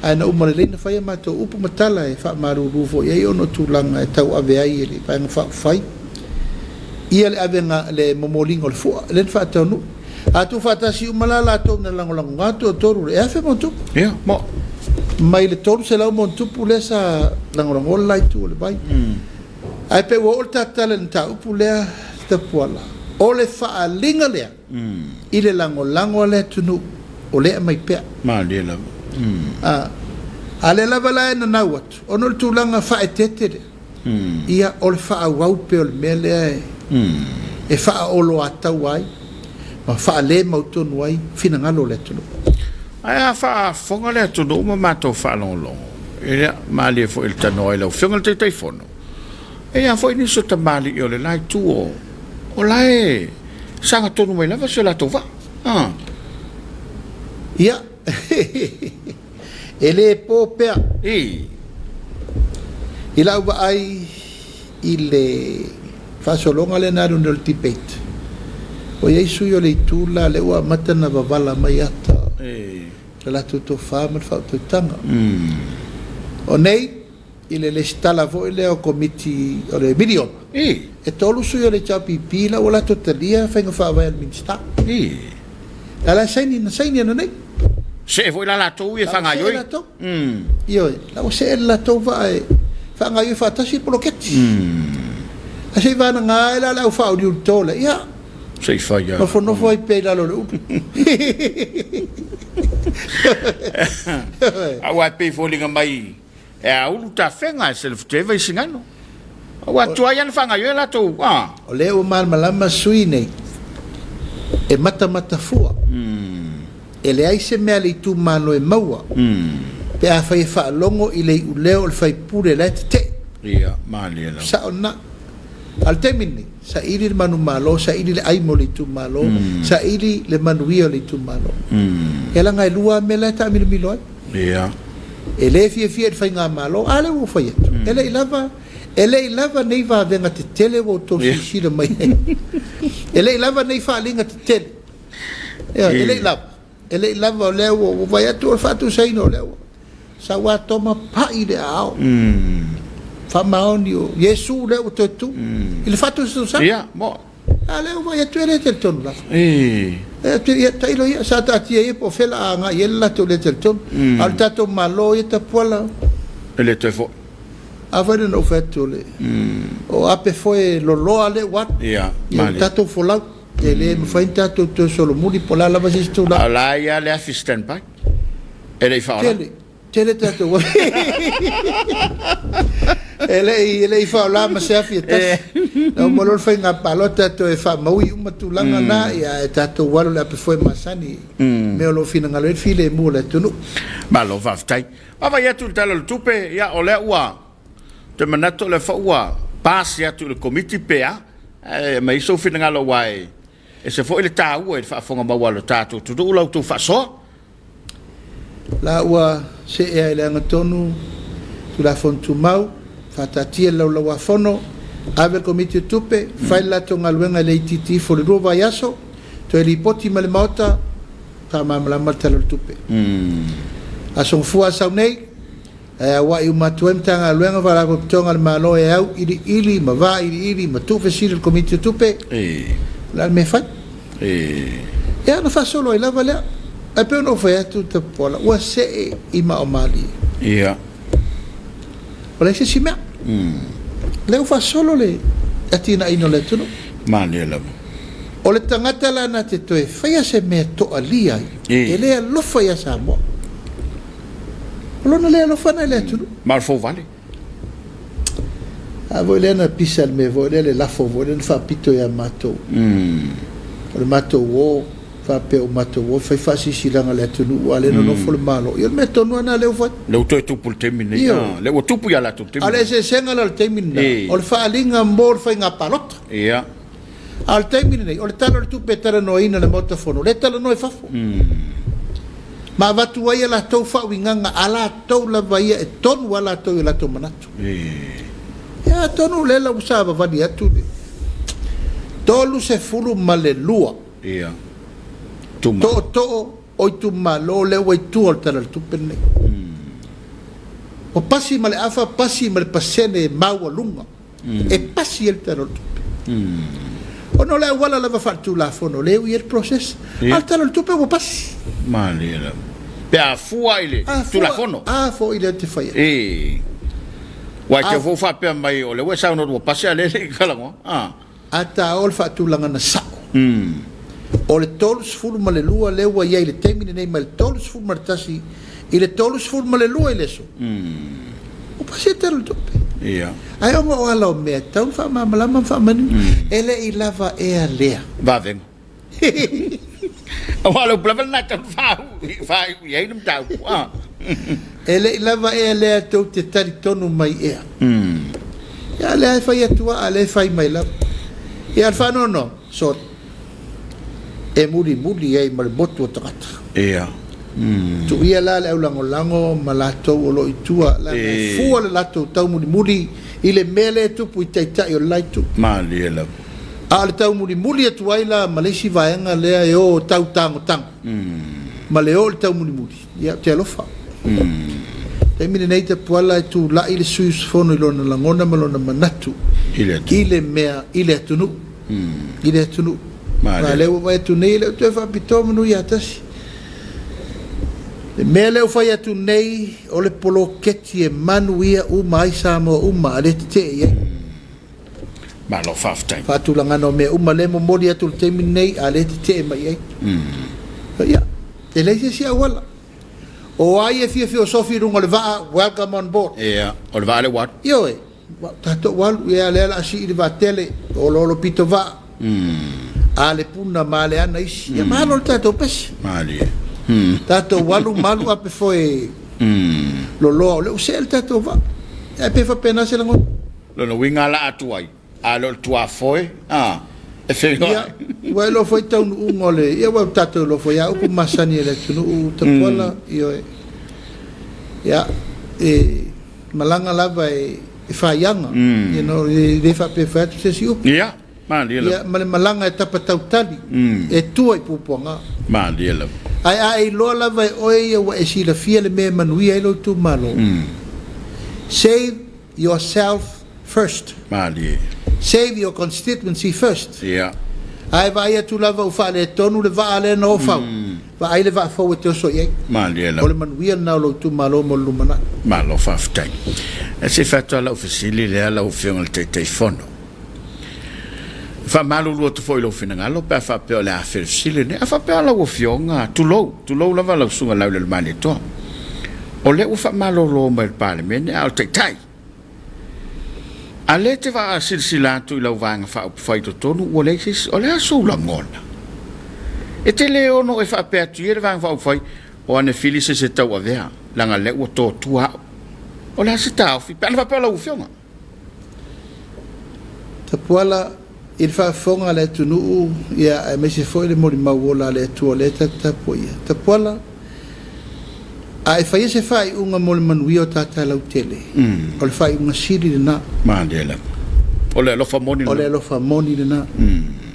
Ae na uma lelei na fai a matou upu ma tala e faamalulu foi i ai ona o tulaga e tauave ai e le Vaega Faaupufai ia le avega, le momoliga o le fua, lea na faataunuu. A tuufaatasi uma la latou na lagolagoga toatolu, e 1,000+. Ia, mo. Mai le 300+ lea sa lagolagoa le la itu o le vai. Ae pei ua oo le ta tala i le mataupu lea, Tapuala, o le faaaliga lea i le lagolago a le atunuu o lea e aumai pea. Malie lava. A, a lea lava la e nanau atu, ona o le tulaga faaeteete lea, ia, o le faaauau pea o le mea lea e, e faaoloataua ai ma faale mautonu ai finagalo o le atunuu. Ae a faafofoga le atunuu ma matou faalogologo, ia, malie foi i le tanoa i lau Afioga i le Taitaifono, E i ai foi nisi o tamalii o le la itu o, o la e saga tonu mai lava si o latou vaa. Ah. Ia, e le po pea. I. I lau vaai i le faasologa lea na alu nei o le debate, ua i ai sui o le itu la lea ua amata ona vavala mai ata o le latou tofa ma le faautautaga. O nei, i le lesitala foi lea o Komiti o le Miliona, e 3 sui o le HRPP la ua latou talia faiga faavae a le Minisita. La la saini, na saini ananei. See foi la latou ia e faagaioi. Latou. Ioe, la ua see le latou vaa e faagaioi faatasi le poloketi. Ae se i vanaga ai la le au faauliuli to lea, ia. Se i fai lava. Nofonofo ai pea i lalo o le ulu. Aua e pei e foliga mai E aulu tafega e selefuteva i sigano. Ua tuai lava ona faagaoioi a latou, a. O lea ua malamalama sui nei e matamatafua. E leai se mea a le itumalo e maua pe afai e faalogo i le iuleo o le faipule la e tetee. Ia, malie lava. Sao lena. A o le taimi lenei, saili le manumalo, saili le ai mo le itumalo, saili le manuia o le itumalo. Ia leaga e lua lava mea la e taamilomilo ai. Ia. E le fiafia i le faigamalo, a lea ua ou fai atu, e le i lava, e le i lava nei vavega tetele ua outou silasila mai ai. E le i lava nei faaaliga tetele. Ioe, e le i lava, e le i lava o lea ua ou vaai atu o le faatusaina o lea ua sau Atoma pai i le aao. Faamaoni o Iesu lea ua toe tu i le faatusatusaga. Ia, mo. A lea ua vaai atu e le talitonu lava. Ia, tailo ia, sa taatia ia po o fea la a agai i ai le latou le talitonu. A o le tatou Malo ia tapuala. E le toe foi. A foi lea na ou fai atu o le, o ape foe loloa lea ua alu. Ia, Ia, ua tatou folau. E le mafai ona tatou toe solomuli po o le a lava se isi tulaga. A o la e i ai lava le afi stand by. E le i faaola. Tele, tele tatou afi. E le i, e le i faaola ma se afi e tasi. Na uma loa le faiga palota toe faamaui uma tulaga na, ia ae tatou alo i le apefoe masani, mea o lo o finagalo ai le filemu o le atunuu. Malo faafetai. Vaavaai atu i le Tala o le Tupe, ia o lea ua Ou te manatu o lea foi ua pasi atu i le Komiti pe a, ae aumai sou finagalo aua e ese foi le taua i le faafofoga mau a lo tatou atunuu la outou faasoa. La ua seea i le agatonu Tulafono Tumau, faataatia le Laulau-a-Fono, ave le Komiti o Tupe, fai le latou galuega e le itiiti ifo i le 2 vaiaso, toe lipoti mai le Maota, faamalamalama le Tala o le Tupe. Aso Gafua a sau nei, Ae auai uma atu ai Matagaluega ma Faalapotopotoga a le Malo e auiliili ma vailiili ma tuufesili le Komiti o Tupe, o le a le mea e fai? Ia ona faasolo ai lava lea. Ae pei ona ou fai atu Tapuala, ua see i maaomalie. Ua leai se isi mea. O lea ua faasolo le atinaeina o le atunuu. Malie lava. O le tagata la na te toe faia se mea e toalia ai, e le alofa ia Samoa. O lona le alofa na i le atunuu. Ma o le fouvale. A foi lea na pisa le mea foi lea, le lafo foi lea na faapito ia matou. O le matou o, faapea ua matou o fai faasilasilaga i le atunuu a o lea e nonofo le Malo. Ia o le mea tonu lava lena lea ua fai. Lea ua toe tupu i le taimi lenei. Ioe. Lea ua tupu ia latou i le taimi A o le lenei. eseesega la o le taimi lena, o le faaaliga mo le faiga palota. Ia. A o le taimi lenei, o le Tala o le Tupe e talanoaina e le Maota Fono, lea e talanoa i fafo. Ma avatu ai a latou faauigaga a latou lava ia e tonu lava latou i o latou manatu. Ia atonu o lea la ua savavali atu le 32 tootoo o itumalo lea ua i tua o le Tala o le Tupe lenei. Ua pasi ma le afa, pasi ma le pasene maualuga. e pasi ai le Tala o le Tupe. Ona o le auala lava faaletulafono lea e ui ai le process, a o le Tala o le Tupe ua pasi. Malie lava. Pe a fua i le Tulafono. A foi lea ou te fai atu. Ee. Ua e te fou faapea mai o lea ua e saunoa ua pasi a o lea e le i talanoa. A ta o le faatulagaga sao, o le 32 lea ua i ai i le taimi lenei mai le 31 i le 32 i le aso, ua pasi le Tala o le Tupe. Ae ona o ala o mea e tatau ona faamalamalama ma faamanino, e le i lava ea lea. Vavega. Aua o le upu lava lena e tatau ona faaiu i ai le mataupu. E le i lava ea lea tou te talitonu mai ea. Ia, a o lea e fai atu lava, a o lea e fai mai lava. Ia, o le faanoanoaga, sorry, e mulimuli ai ma le motu o tagata. Ia. Tuu ia la le aulagolago ma latou o lo o i tua, leaga e fua le latou taumulimuli i le mea lea e tupu i taitai o le la itu. Malie lava. A o le taumulimuli atu ai la ma le isi vaega lea e o tau tagotago ma le o i le taumulimuli, Ia, ou te alofa. Taimi lenei Tapuala e tulai le sui usufono i lona lagona ma lona manatu i le mea i le atunuu. I le atunuu. A lea ua vaai atu nei e le o toe faapitoa manu ia tasi. Le mea lea ua fai atu nei o le poloketi e manuia uma ai Samoa uma a lea tetee i ai. Malo faafetai. Faatulagana o mea uma lea e momoli atu i le taimi lenei a lea e tetee mai i ai. Ia, e leai se isi auala. O ai e fia feosofi i luga o le vaa, welcome on board. Ia, o le vaa lea ua alu. Ioe. Tatou alu, ia lea o le a sii le vaatele, oloolo pito vaa, a le puna ma le ana isi. Ia malo le tatou pese. Malie. Tatou alu ma alu ape foe loloa o lea ua see le tatou vaa. Ae pe faapena se lagona. Lona uiga la atu ai, a le o le tuafoe, a, e feiloai. Ia, ua iloa foi taunuuga o le, ia ua tatou iloa foi lava upu masani a le atunuu, Tapuala, ioe. Ia, e malaga lava e faiaga, you know, e le faapea e fai atu se isi upu. Ia, malie lava. Ia, ma le malaga e tapa tautali, e tua i puapuaga. Malie lava. Ae a e iloa lava e oe ia ua e silafia le mea e manuia ai lou itumalo, save yourself first. Malie. Save your constituency first. Ia. A e vaai atu lava ua faaletonu le vaa lea na ofau, vaai le vaa fou e te oso i ai. Malie lava. O le manuia lena o lou itumalo mo le lumanai. Malo faafetai. Ae se i fai atu lava lau fesili lea lau Afioga i le Taitaifono. E faamalulu atu foi i lou finagalo pe a faapea o le a afe le fesili lenei. A faapea lau Afioga, tulou, tulou lava lau Susuga Laulelomalietoa, o lea ua faamalolo mai e le Palemene a o le Taitai. A lea e te silasila atu i lau Vaega Faaupufai i totonu ua leai se isi, o le a sou lagona? E te le ono e faapea atu ia le Vaega Faaupufai, o ane fili se se tauavea, leaga lea ua totua au. O le a se taofi pe ana faapea o lau Afioga? Tapuala i le faafofoga a le atunuu, ia, aemaise foi le molimau ola a le Atua o lea e tatou tapuaia. Tapuala, a e faia se faaiuga mo le manuia o tata lautele, o le faaiuga sili lena. Malie lava. O le alofa moni lena. O le alofa moni lena.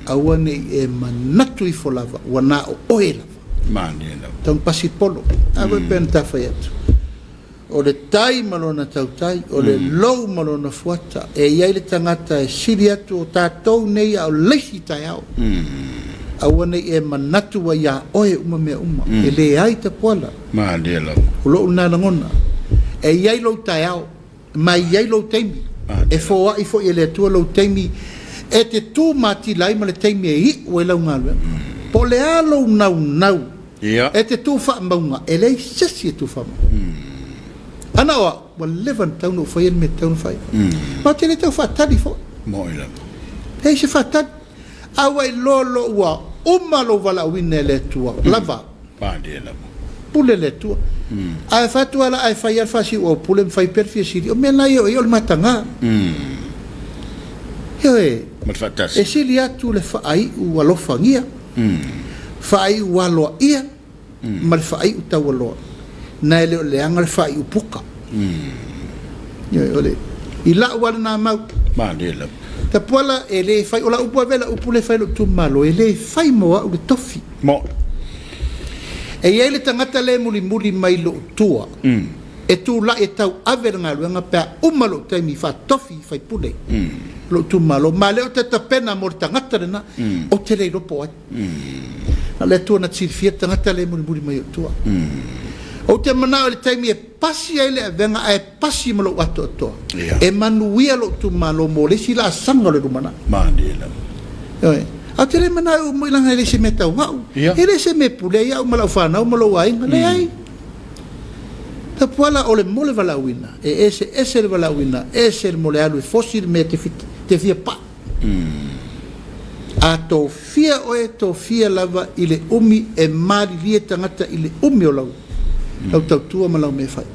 Aua ne i e manatu ifo lava ua na o oe lava. Malie lava. Tau pasi polo. A foi pe na ta fai atu. O le tai ma lona tautai, o le lou ma lona fuata, e i ai le tagata e sili atu o tatou nei a o le isi taeao. Aua ne i e manatu ua iā oe uma mea uma, e leai tapuala. Malie lava. O lou lena lagona. E i ai lou taeao, ma e i ai lou taimi. E foai foi e le Atua lou taimi e te tu matila ai ma le taimi e iu ai lau galuega. Po o le a lou naunau E te tu faamauga, e leai se isi e tu faamauga. Ana o au, ua leva ona tatau ona ou faia le mea e tatau ona fai. Ma ou te le tau faatali foi. Moni lava. Leai se faatali. A ua iloa loa ua uma lou valaauina e le Atua, lava. Malie lava. Pule le Atua. Ae fai atu lava la, ae fai lava le faasiuau pule ma fai pea le fia sili. O mea la ia o ia o le mataga. Ioe. Ma le faatasi. E sili atu le faaiu alofagia. Faaiu aloaia ma le faaiu taualoa, na e le o leaga le faaiu puka. Ioe, o le, i la'u lava lena mau. Malie lava. Tapuala, e le fai, o lau upu avea lau upu lea e fai i lou itumalo, e le fai mo au le tofi. Mo. E i ai le tagata lea e mulimuli mai i lou tua, e tulai e tauave le galuega pe a uma lou taimi faatofi faipule lou itumalo, ma lea ou te tapena mo le tagata lena, ou te le iloa po o ai. Na o le Atua na te silafia le tagata lea e mulimuli mai ou tua. Ou te manao i le taimi e pasi ai le avega ae pasi ma lou atoatoa, e manuia lou itumalo mo le isi laasaga o le lumanai. Ioe. Ae ou te le manao e uma leaga e le se mea tau au. E le se mea e pule ai au ma lau fanau ma lou aiga. Leai. Tapuala o le mo le valaauina, e eseese le valaauina, ese le mo le alu e fosi le mea te fia pai. A tofia oe, tofia lava i le umi e malilie tagata i le umi o lau lau tautua ma lau mea e fai.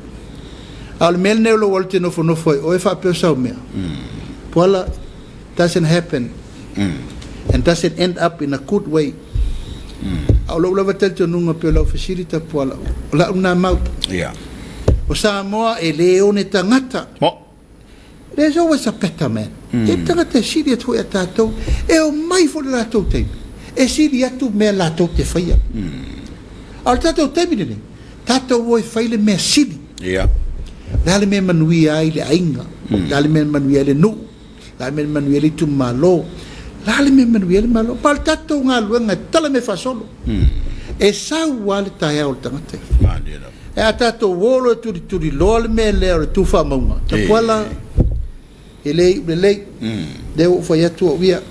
A o le mea lenei o lou alu te nofonofo ai oe faapea o sau mea, Puala, doesn't happen and doesn't end up in a good way. A o lou lava talitonuga pei o lau fesili Tapuala, o lau lena mau. O Samoa e le one tagata. There's always a better man. E le tagata e sili atu foi ia tatou, e omai foi le latou taimi, e sili atu mea latou te faia. A o le tatou taimi lenei, tatou o e fai le mea sili. O le a le mea e manuia ai le aiga, o le a le mea e manuia ai le nuu, o le a le mea e manuia ai le itumalo, o le a le mea e manuia ai le Malo. Ma o le tatou galuega e tala mea faasolo. E sau lava le taeao o le tagata ia. E a tatou o loa e tulituliloa le mea lea o le tu faamauga, Tapuala, e le iu lelei. Lea ua ou fai atu au ia.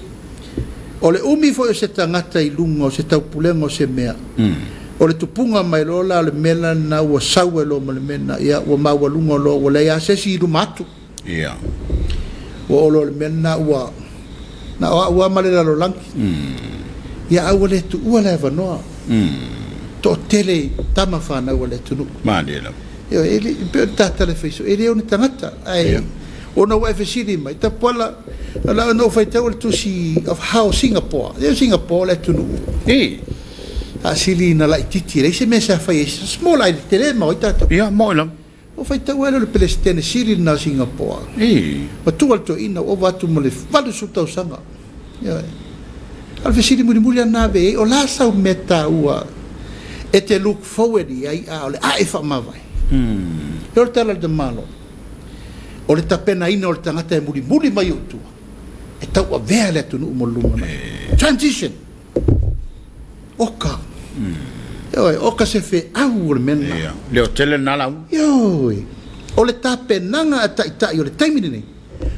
O le umi foi o se tagata i luga o se taupulega o se mea, o le tupuga mai loa la o le mea la lena ua sau ai loa ma le mea lena, ia ua maualuga loa ua leai lava se isi i luma atu. Ia. Ua oo loa i le mea lena ua na o au lava ma le lalolagi. Ia ae ua le tuua le avanoa. Toatele i tama fanau a le atunuu. Malie lava. Ioe, e le, e pei o le ta tala e fai soo, e le o ni tagata, ae ona ua e fesili mai, Tapuala, na ou faitau le tusi of how Singapore, e Singapore o le atunuu. Saasili ina laititi, e leai se mea sa fai ai, small island, tele ma o ai tatou. Ia, moe lava. Ua faitau ai lea o le Peresetene Sili lena o Singapoa. Matua le toeaina ua ova atu ma le 80 tausaga. Ioe. A o le fesili mulimuli lava lena ave i ai, o le a sau mea taua e te look forward i ai a o le a e faamavae? E o le tala a le tamaloa, o le tapenaina o le tagata e mulimuli mai ou tua e tauavea le atunuu mo le lumanai. Transition! Oka. Ioe, oka se feau o le mea lena. Ia, leo tele lena lauga. Ioe, o le tapenaga a taitai o le taimi lenei,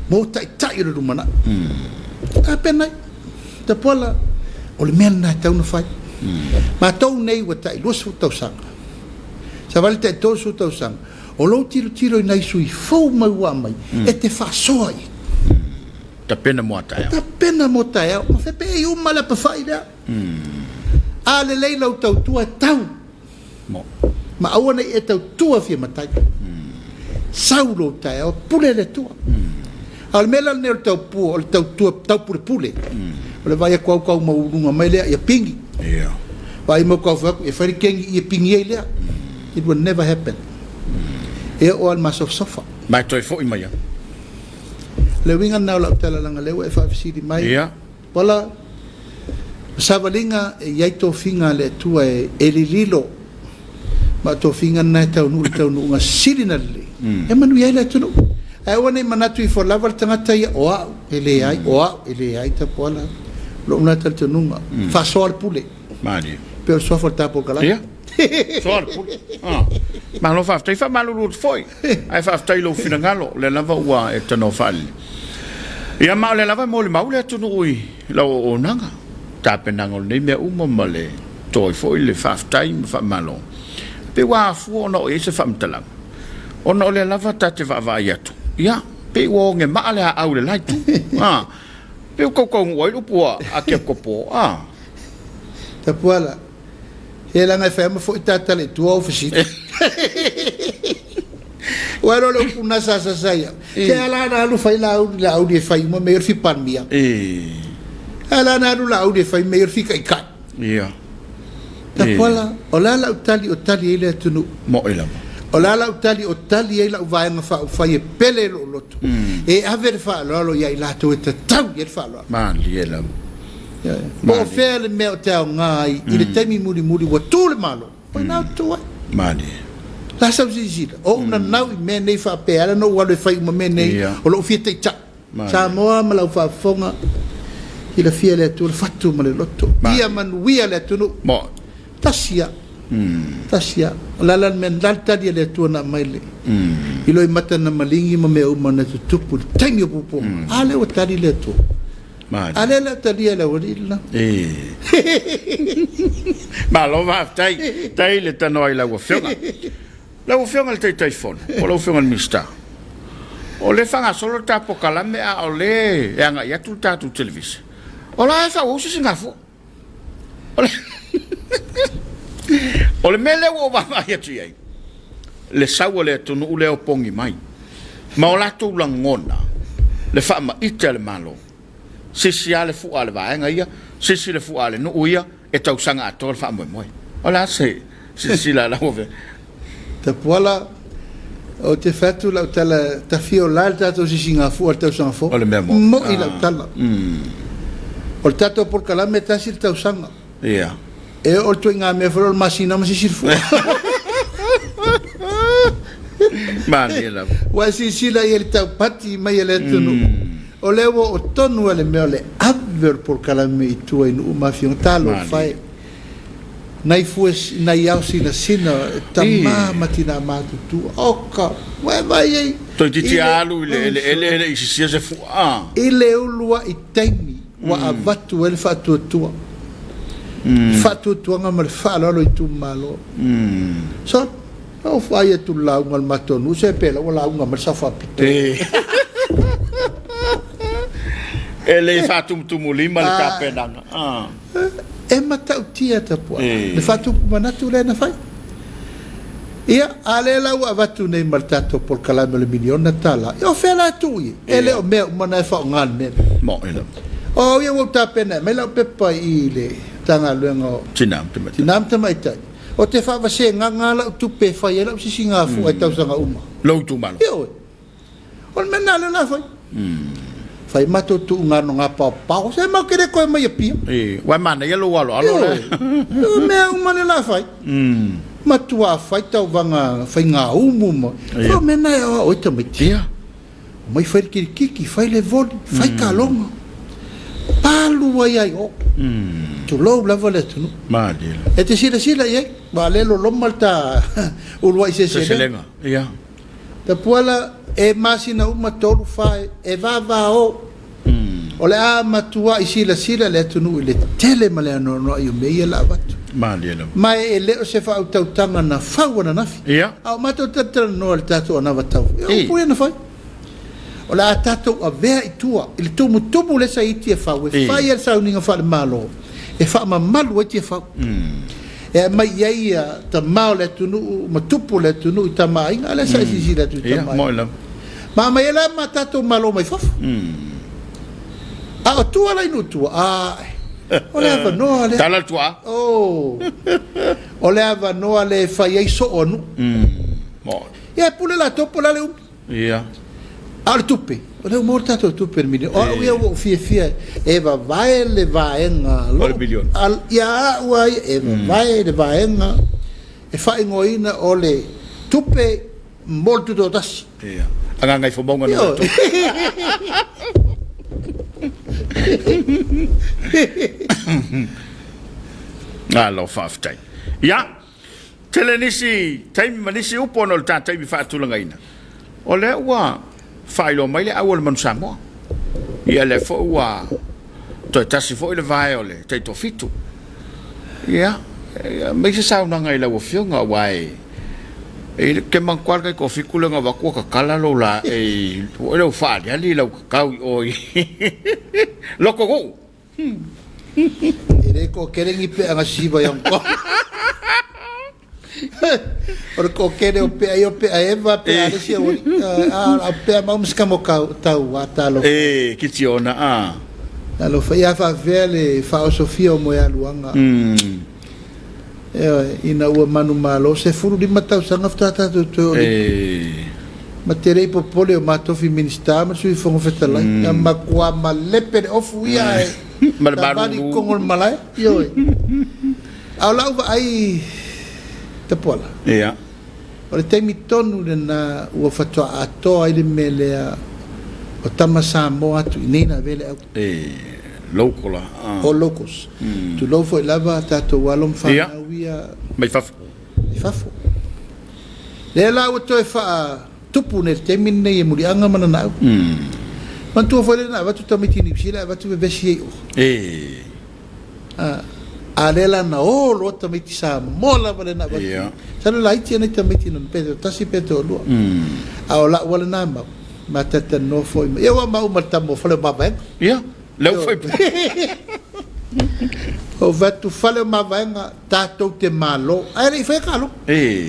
mo taitai o le lumanai. Tapena ai. Tapuala, o le mea lena e tatau ona fai. Matou nei ua tai 20 tausaga, savali tai 30 tausaga, o lou tilotilo i nai sui fou mai ua aumai, e te faasoa i ai. Tapena mo a taeao. Tapena mo taeao. Ma fepeei uma le apawhai lea. A lelei lau tautua e tau. Mo. Ma aua nei e tautua fia matai. Sau lou taeao, pule le Atua. A o le mea la lenei o le taupua, o le tautua taupulepule. O le vaai atu au kau mauuluga mai lea, ia pingi. Ia. Vaai mau kau fai atu, ia fai le kengi ia pingi ai lea. It will never happen. E oo lava i le masofasofa. Ma e toe foi mai lava. Le uiga lena o lau tala leaga lea ua e faafesili mai. Ia. Pola, o savaliga e i ai tofiga a le Atua e lililo, ma o tofiga lena e taunuu i le taunuuga sili na lelei, e manuia ai le atunuu. Ae aua ne i manatu ifo lava le tagata ia, o au e leai, o au e leai, Tapuala, o lou lena talitonuga, faasoa le pule. Malie. Pei o le suafa o le ta polokalame. Ia. Soa le pule. Ah. Malo faafetai, faamalulu atu foi. Ae faafetai i lou finagalo, o lea lava ua e tanoa faalele. Ia ma o lea lava e molimau le atunuu i lau auaunaga, tapenaga o lenei mea uma ma le to ai foi le faafetai ma faamalo. Pei ua afua ona oo i ai se faamatalaga, ona o lea lava ta te vaavaai atu, ia, pei ua oge maa le aau i le la itu. Ah, pei ua tautaunuu ai le upu a Kekopo, ah. Tapuala, He leaga e fai ama foi ta tala i tua o fesili. Ua ero le upu na sa sa sa ia. Ke ala na alu fai la auli la auli e fai uma me fi palmia. Ala na alu la auli e fai me fi kai kai. Ia. Tapuala, o la lau tali o tali ai le atunuu. Mo'i lava. O la lau tali o tali ai lau vaega faaupufai e pele lou loto. E ave le faaaloalo ia i latou e tatau i ai le faaaloalo. Malie lava. Po o fea le mea o te aoga ai i le taimi mulimuli ua tu le Malo, o ina ou tu ai. Malie. La sau silasila, o ou nanau i mea nei faapea, ala na ou alu e fai uma mea nei, o lou fia taitai. Samoa ma lau faafofoga, silafia e le Atua le fatu ma le loto. Ia manuia le atunuu. Tasi a. Tasi a. O le a la le mea, la le tali a le Atua na aumai le, i loimata na maligi ma mea uma na tutupu i le taimi o puapuaga. A lea ua tali le Atua. A lea le a talia e le aualii lena. Malo faafetai, tai le tanoa i lau Afioga. Lau Afioga i le Taitaifono, po o lau Afioga i le Minisita, o lea e faagasolo le ta polokalame a o lea e agai atu le tatou televise, o la e faaauau se Singafua. O le mea lea ua ou vaavaai atu i ai, le sau a le atunuu lea o pogi mai, ma o latou lagona le faamaite a le Malo, sisi lava le fua a le vaega ia, sisi le fua a le nuu ia, e tausaga atoa le faamoemoe. O le a se silasila a lau Afioga? Tapuala, ou te fai atu lau tala, tafia o la le tatou sisigafua i le tausaga fou. O le mea moni. Moi lau tala. O le tatou polokalame e tasi le tausaga. Ia. E oo le ituaiga mea foi lea o le masina ma sisi le fua. Malie lava. Ua e silasila i ai i le taupati mai a le atunuu. O lea ua oo tonu lava le mea o le ave o le polokalame i tua i nuu ma afioga. Talofa e. Nai fue, nai ao sinasina, tama ma tina matutua. Oka, ua e vaai ai. Toeitiiti alu i le eleele e le i sisia se fua. I le uluai taimi ua avatu ai le faatuatua, le faatuatuaga ma le faaaloalo i itumalo. So, na ou vaai atu i le lauga a le matou nuu, se pei la ua lauga mai le Sao Faapito. E le faatumutumulima le tapenaga. E matautia Tapuala le faatupu manatu lea na fai. Ia, a lea la ua avatu nei ma le tatou polokalame o le miliona tala, ia o fea la e tuu i ai? E le o mea uma na e faaaoga le mea lea. Moni lava. O au ia ua ou tapena e aumai lau pepa i i le Matagaluega o Tina ma Tamaitai. Tina ma Tamaitai. Ou te faavasegaga lava lau tupe e fai ai lau sisigafua i tausaga uma. Lou itumalo. Ioe. O le mea lena lea o le a fai. Fai matou tuuganoga paopao. Se matou te le toe omai i Apia. Ua e manaia lou aloalo lea. O mea uma lea o le a fai. Matua fai tauvaga faigaumu ma. O mea na e aoao ai tamaiti. Omai fai le kirikiki, fai le voli, fai kaloga. Palu ai lava i o. Tulou lava le atunuu. E te silasila i ai, aua o lea e loloma le ta uluai seleselega. Tapuala, e masina uma tolu fa e vavao. O le a matuai silasila le atunuu i le tele ma le anoanoai o mea ia la avatu. Malie lava. Ma e le o se faautautaga na fau ananafi. Ia. A o matou talatalanoa i le tatou anava tau, e upu ia na fai. O le a tatou avea i tua i le tumutumu lea sa i ai Tiafau e fai ai le sauniga faale-Malo e faamamalu ai Tiafau. E aumai i ai ia tama o le atunuu ma tupu o le atunuu i tama aiga, a lea sa e silasila atu i tama aiga. Ma aumai ai la ma tatou malo mai fafo. A o tua la i nuu tua, ae, o le avanoa lea. Tala le tuaa. Oh, o le avanoa lea e fai ai soo a nuu. Ia e pule latou po o le a le umi. Ia. A o le tupe, o lea ua maua le tatou tupe i le miliona. O au ia ua ou fiafia e vavae le vaega. O le miliona. Ia au lava ia, e vavae le vaega e faaigoaina o le tupe mo le tutoatasi. Ia. A Gagaifomauga Nu 3. Malo faafetai. Ia. Tele nisi taimi ma nisi upu ona o le ta taimi faatulagaina, o lea ua faailoa mai le au o le manu Samoa. Ia lea foi ua toe tasi foi le vae o le taitoafitu. Ia, aumai se saunoaga i lau Afioga aua e e te manatua le taitoafitu lea na avatu ua tatala lou laei foi lea ua faaaliali lau tatau i o i Lotonuu. E le toatele ni pea na siva i Hong Kong. O le toatele o pea ia o pea Eva, pea a le isi aualii, a o pea mau ma si tama o tau a talofa. E, Kitiona, a. Talofa, ia faafefea le faaosofia o moealuaga. Ioe, ina ua manumalo, 15 tausaga faatoa tatou toe o E. Ma te le i popole o matou fi Minisita ma le Sui Fofoga Fetalai. Na matua malepe le ofu ia ae Ma le savali i malulu. totonu o le malae. Ioe. A o lau vaai Tapuala, Ia. o le taimi tonu lena ua faatoa atoa ai le mea lea o tama Samoa atu i inei na avea le au. E local la. O locals. Tulou foi lava tatou alo ma fanau ia. Mai fafo. Mai fafo. Lea la ua toe faatupu nei i le taimi lenei e Muliaga ma lana au. Manatua foi lea na avatu tamaiti i Niu Sila avatu vevesi ai i o. A lea la na o loa tamaiti Samoa lava lea na avatu. Masalo laiti lava nai tamaiti na pe toatasi pe toalua. A o lau lava lena mau, ma talatalanoa foi ma, ia aua maua ma le tama o fale o Mavaega. Ia, lea ua fai. Ou fai atu, fale o Mavaega, tatou te malo, ae le i faia taaloga.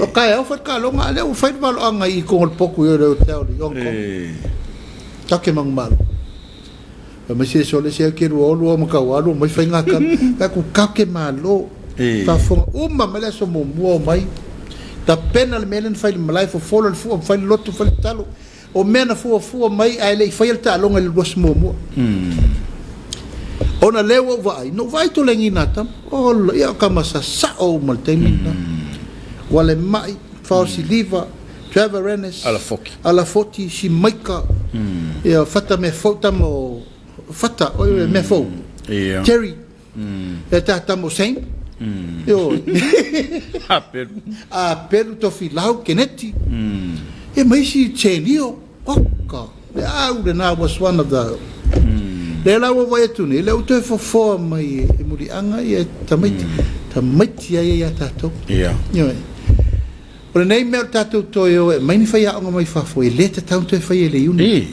O taeao fai le taaloga, a o lea ua fai le valoaga i totonu o le potu i o i le hotel i Hong Kong. Tatou te manumalo. Fai mai se sole se ke lua lua ma kau alu mai fai ngā kala. Fai atu, tatou te malo. Faafofoga uma mai le aso muamua omai. Tapena le mea lea na fai i le malae, fofola le fua, fai le lotu, fai le talo. O mea na fuafua mai ae le i faia le taaloga i le aso muamua. Ona lea ua ou vaai, na ou vaai toleni nā tama. Ola, ia o tama sasao uma i le taimi lena. Walemai, Faosiliva, Trevor Ennis, Alafoki, Alafoti, Simaika, ia Fata Meafou, tama o Fata, oi, Meafou, Terry, E ta tamo Shane. Ioe. Apelu. Apelu, Tofilau, Keneti. E ma isi Chenio. Oka. Le au lena was one of the. Lea la ua vaai atu nei, lea ua toe fofoa mai e Muliaga ia tamaiti. Tamaiti ai ia tatou. Ia. Ioe. O lenei mea o le tatou toe o e aumai ni faiaoga mai fafo, e le tatau ona toe faia e le unit.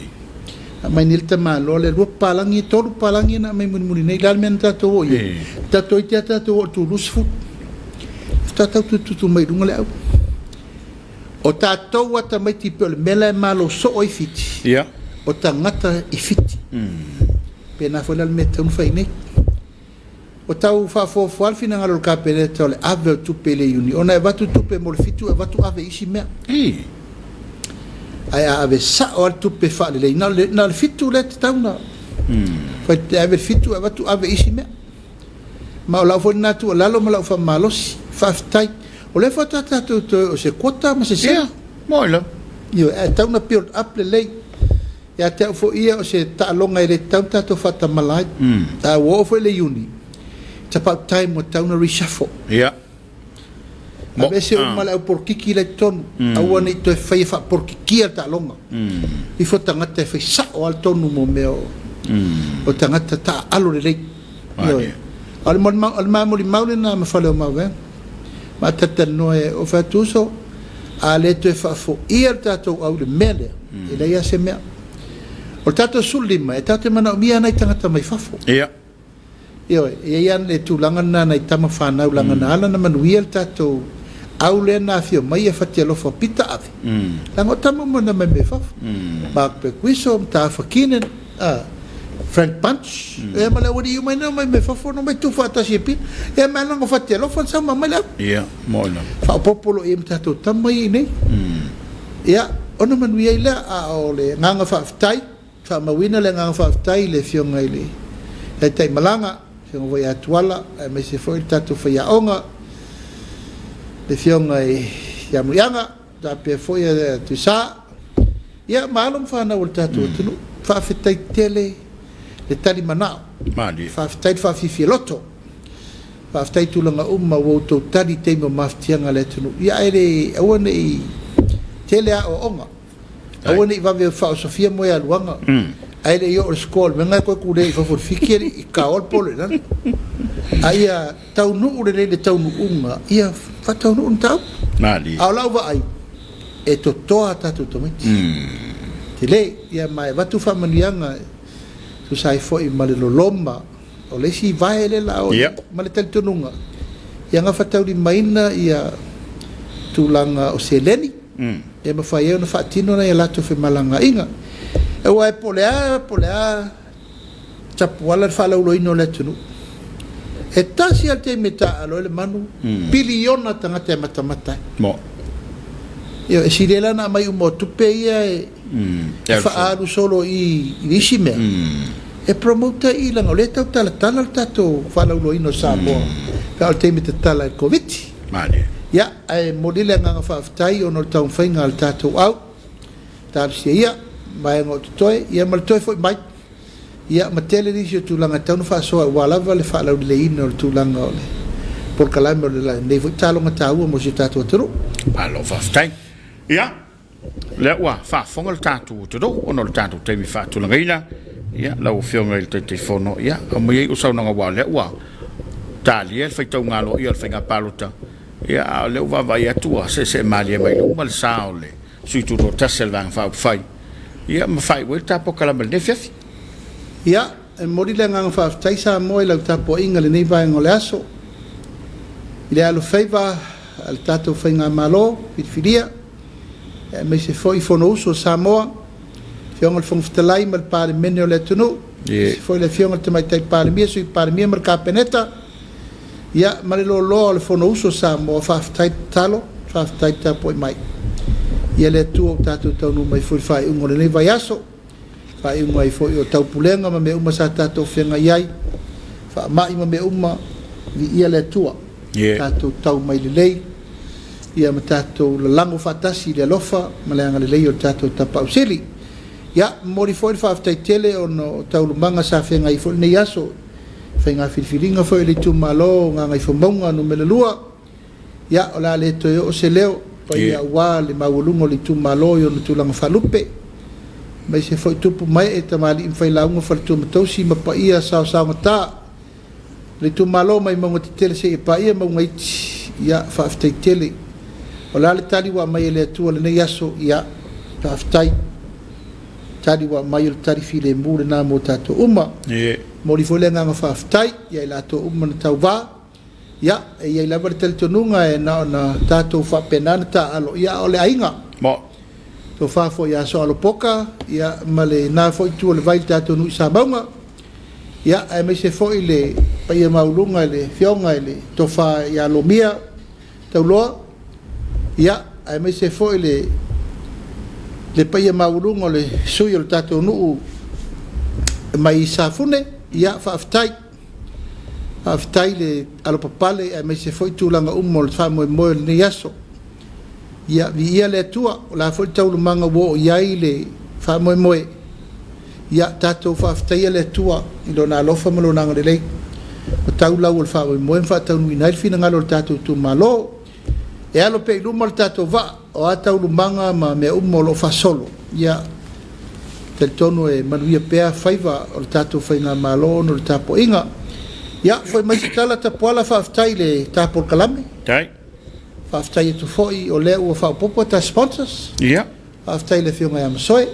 Aumai nei le tamaloa lea, 2 papalagi, 3 papalagi na aumai mulimuli nei. O le a le mea na tatou oo i ai? Tatou iti lava tatou oo i le 20. Faatoa tau tututu mai i luga le au. O tatou lava tamaiti pei o le mea la e malo soo ai Fiti, o tagata i Fiti. Pena foi la le mea e tatau ona fai nei. Ua tau faafuafua le finagalo o le Kapeneta o le ave o tupe i le Iuni, ona e avatu tupe mo le 7 e avatu ave i isi mea. Ae a ave sao lava le tupe faalelei, na o le, na o le 7 lea e tatau ona fai, e ave le 7 e avatu ave i isi mea. Ma o lau foi lena tuualalo ma lau faamalosi. Faafetai. O lea faatoa tatou toe o se quota ma se sene. Ia, moi lava. Ioe, ae tatau ona build up lelei. Ia te au foi ia, o se taaloga e le tatau ona tatou faatamala ai. A ua oo foi le Iuni, it's about time ua tatau ona reshuffle. Ia. Aveese uma le au polokiki la i totonu, aua ne i toe faia faapolokikia le taaloga. Ifo tagata e fai sao lava le tonu mo mea o tagata taaalo lelei. Ioe. A o le ma molimau lena ma Faleomavaega. Ma talatalanoa e o fai atu uso, a le toe faafoia le tatou au i le mea lea, e leai lava se mea. O le tatou 15, e tatou te manaomia nai tagata mai fafo. Ia. Ioe, e i ai lava le tulaga lena nai tama fanau leaga na ala ona manuia le tatou au lea na afio mai e Fatialofa Pita Ave, leaga o tama uma na mai mai fafo. Mark Berquiso, Matafa Keenan, Frank Bunch, ia ma le aualii uma nei na omai mai fafo na omai tuufaatasi i Apia. Ia ma leaga o Fatialofa na sau ma aumai le au. Ia, mo ina. Faaopoopo loa i ai ma tatou tama ia i inei. Ia, ona manuia ai lea, a o le agaga faafetai, faamauina le agaga faafetai i le Afioga i le Taitaimalaga, Afioga foi ia Tuala, aemaise foi le tatou faiaoga, le Afioga ia Muliaga, faapea foi ia Tuisa, ia ma alo ma fanau o le tatou atunuu. Faafetai tele le tali manao, faafetai le faafiafia loto, faafetai i tulaga uma ua outou tali i taimi o mafatiaga a le atunuu. Ia ae le aua ne i tele aoaoga. Aua ne i vave faaosofia moealuaga, ae le i oo i le score o le mea lena e toe tulei i fafo i le fiki alii, taoa le polo i lalo. A ia taunuu lelei le taunuuga, ia faataunuu le mataupu. A o lau vaai, e totoa a tatou tamaiti. Tele, ia ma e avatu faamanuiaga e tusa ai foi ma le loloma o le isi vae lea la o ma le talitonuga, ia gafataulimaina ia tulaga o seleni. E mafai ai ona faatino nai a latou femalagaaiga. Aua e po o le a, po o le a tapuala le faalauiloaina o le atunuu. E tasi lava le taimi e taaalo ai le manu, piliona tagata e matamata ai. Mo. Ioe, e sili ai la ona aumai uma o tupe ia e faaalu solo i i isi mea, e promote ai i leaga o lea e tau talatala le tatou faalauiloaina o Samoa pe a o le taimi e tatala ai le Koviti. Malie. Ia, ae momoli le agaga faafetai ona o le taumafaiga a le tatou au, talosia ia vaega o totoe, ia ma le toe foi mai, ia ma tele nisi o tulaga e tatau ona faasoa aua lava le faalauleleiina o le tulaga o le polokalame o lenei foi taaloga taua mo si o tatou atunuu. Malo faafetai. Ia, lea ua faafofoga le tatou atunuu ona o le tatou taimi faatulagaina. Ia, lau Afioga i le Taitaifono, ia, aumai ai ou saunoaga aua o lea ua talia le faitauga aloaia o le faiga palota, ia, a o lea ua vaavaai atu ua seesee malie mai luma le sa o le sui tutoatasi a le Vaega Faaupufai, ia, ma faaiu ai le ta polokalame i lenei afiafi. Ia, e momoli le agaga faafetai Samoa i lau tapuaiga i lenei vaega o le aso, i le alofaiva a le tatou Faigamalo filifilia, aemaise foi Fonousu a Samoa, Afioga i le Fofoga Fetalai ma le Palemene o le atunuu, aemaise foi le Afioga i le Tamaitai Palemia, Sui Palemia ma le Kapeneta, ia, ma le loaloa o le Fonousu a Samoa, faafetai tatalo, faafetai tapuai mai. Ia le Atua ua tatou taunuu mai foi i le faaiuga o lenei vaiaso, faaiuga ai foi o taupulega ma mea uma sa tatou feagai ai, faamai ma mea uma, viia le Atua. Tatou tau mai lelei, ia ma tatou lalago faatasi i le alofa ma le agalelei o le tatou Tapaau Sili. Ia, momoli foi le faafetai tele ona o taualumaga sa feagai ai foi lenei aso, faiga filifiliga foi a le itumalo o Gagaifomauga Nu.2. Ia, o le a le toe oo se leo, paia aua le maualuga o le itumalo i ona tulaga faalupe, aemaise foi tupu ma ee, tamalii ma failauga, faletua ma tausi ma paia saosaogata. Le itumalo mai mauga tetele seia paia mauga iti, ia, faafetai tele. O le a le tali ua aumai e le Atua i lenei aso, ia, faafetai. Tali ua aumai o le tali filemu lena mo tatou uma. Ie. Momoli foi le agaga faafetai ia i latou uma na tauva. Ia, e i ai lava le talitonuga e na ona tatou faapena ona taaalo, ia a o le aiga. Mo. Tofa foi ia Soalopoka, ia ma lena foi itu o le vai i le tatou nuu i Samauga, ia aemaise foi le paia maualuga i le Afioga i le Tofa ia Lomia Tauloa, ia, aemaise foi le le paia maualuga o le sui o le tatou nuu mai Safune, ia faafetai. Faafetai le alopapale aemaise foi tulaga uma o le faamoemoe o lenei aso. Ia, viia le Atua, o le a foi le taualumaga ua oo i ai le faamoemoe, ia tatou faafetaia le Atua i Lona alofa ma Lona agalelei ua tau lau o le faamoemoe ma faataunuuina ai le finagalo o le tatou itumalo. E alo pea i luma le tatou vaa, o a taualumaga ma mea uma o lo o faasolo, ia, e talitonu e manuia pea faiva o le tatou faigamalo ona o le tapuaiga. Ia, foi mai se tala Tapuala, faafetai i le ta polokalame. Faafetai. Faafetai atu foi o lea ua faaopoopo a ta sponsors. Ia. Faafetai i le Afioga ia Masoe,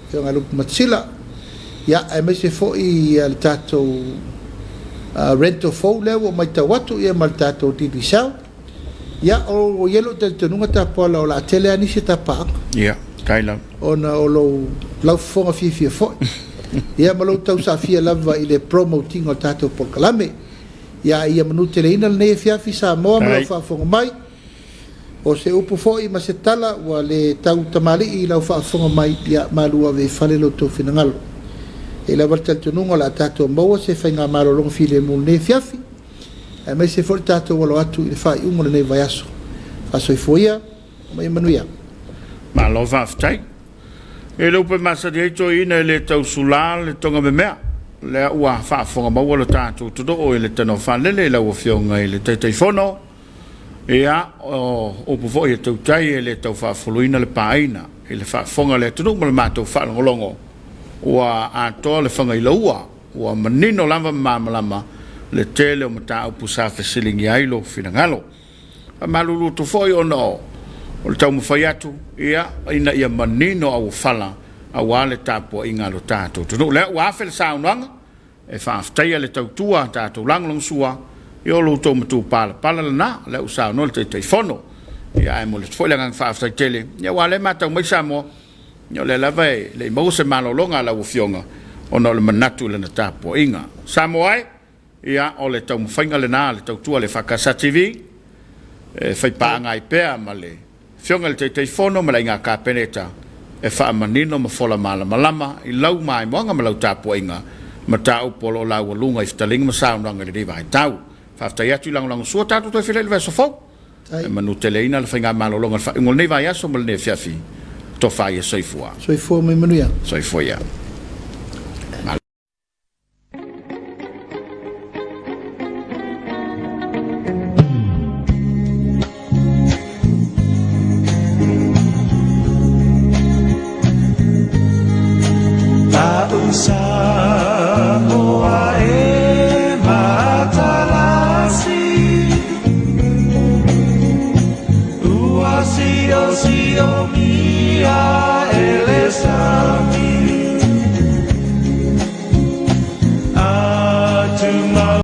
Afioga ia Lupematasila, ia, aemaise foi le tatou rental fou lea ua matau atu, ia ma le tatou Digicel. Ia, ua i ai lou talitonuga Tapuala o le a tele lava nisi ta paaga. Ia, faafetai lava. Ona o lou laufofoga fiafia foi, ia ma lou tausafia lava i le promote ina o le tatou polokalame. Ia, ia manuteleina lenei afiafi Samoa ma lau faafofoga mai. O se upu foi ma se tala ua le tau tamalii i lau faafofoga mai, ia malu ave i fale lo outou finagalo. E i ai lava le talitonuga o le a tatou maua se faigamalologa filemu i lenei afiafi, aemaise foi le tatou alo atu i le faaiuga o lenei vaiaso. Faasoifua ia ma ia manuia. Malo faafetai. E le upu e masani ai toeaiina e le tau sula le toga memea. O lea ua faafofoga maua lo tatou atunuu i le tanoa faalele i lau Afioga i le Taitaifono. Ia, o upu foi e tautai e le tau faafuluina le paaina i le faafofoga a le atunuu ma le matou faalogologo ua atoa le fagailaua, ua manino lava ma malamalama le tele o mataupu sa fesiligia ai lou finagalo. Faamalulu atu foi ona o le taumafai atu ia ina ia manino auofala aua le tapuaiga a lo tatou atunuu. O lea ua afe le saunoaga e faafetaia le tautua a tatou lagolagosua, ia o lo outou matupalapala lena, o lea ua saunoa le Taitaifono. Ia ae momoli atu foi le agaga faafetai tele, ia aua o lea e matau mai Samoa, ia o lea lava e le i maua se malologa a lau Afioga ona o le manatu i lana tapuaiga. Samoa e, ia o le taumafaiga lena a le tautua a le EFKS TV, e faipaaga ai pea ma le Afioga i le Taitaifono ma le Aiga Kapeneta e faamanino ma fola malamalama i lau maimoaga ma lau tapuaiga mataupu o lo o laualuga i fetalaiga ma saunoaga i lenei vaitau. Faafetai atu i lagolagosua tatou toe feiloai i le vaiaso fou e manuteleina le faigamalologa i le faaiuga o lenei vaiaso ma lenei afiafi. Tofa ia soifua. Soifua ma ia manuia. Soifua ia.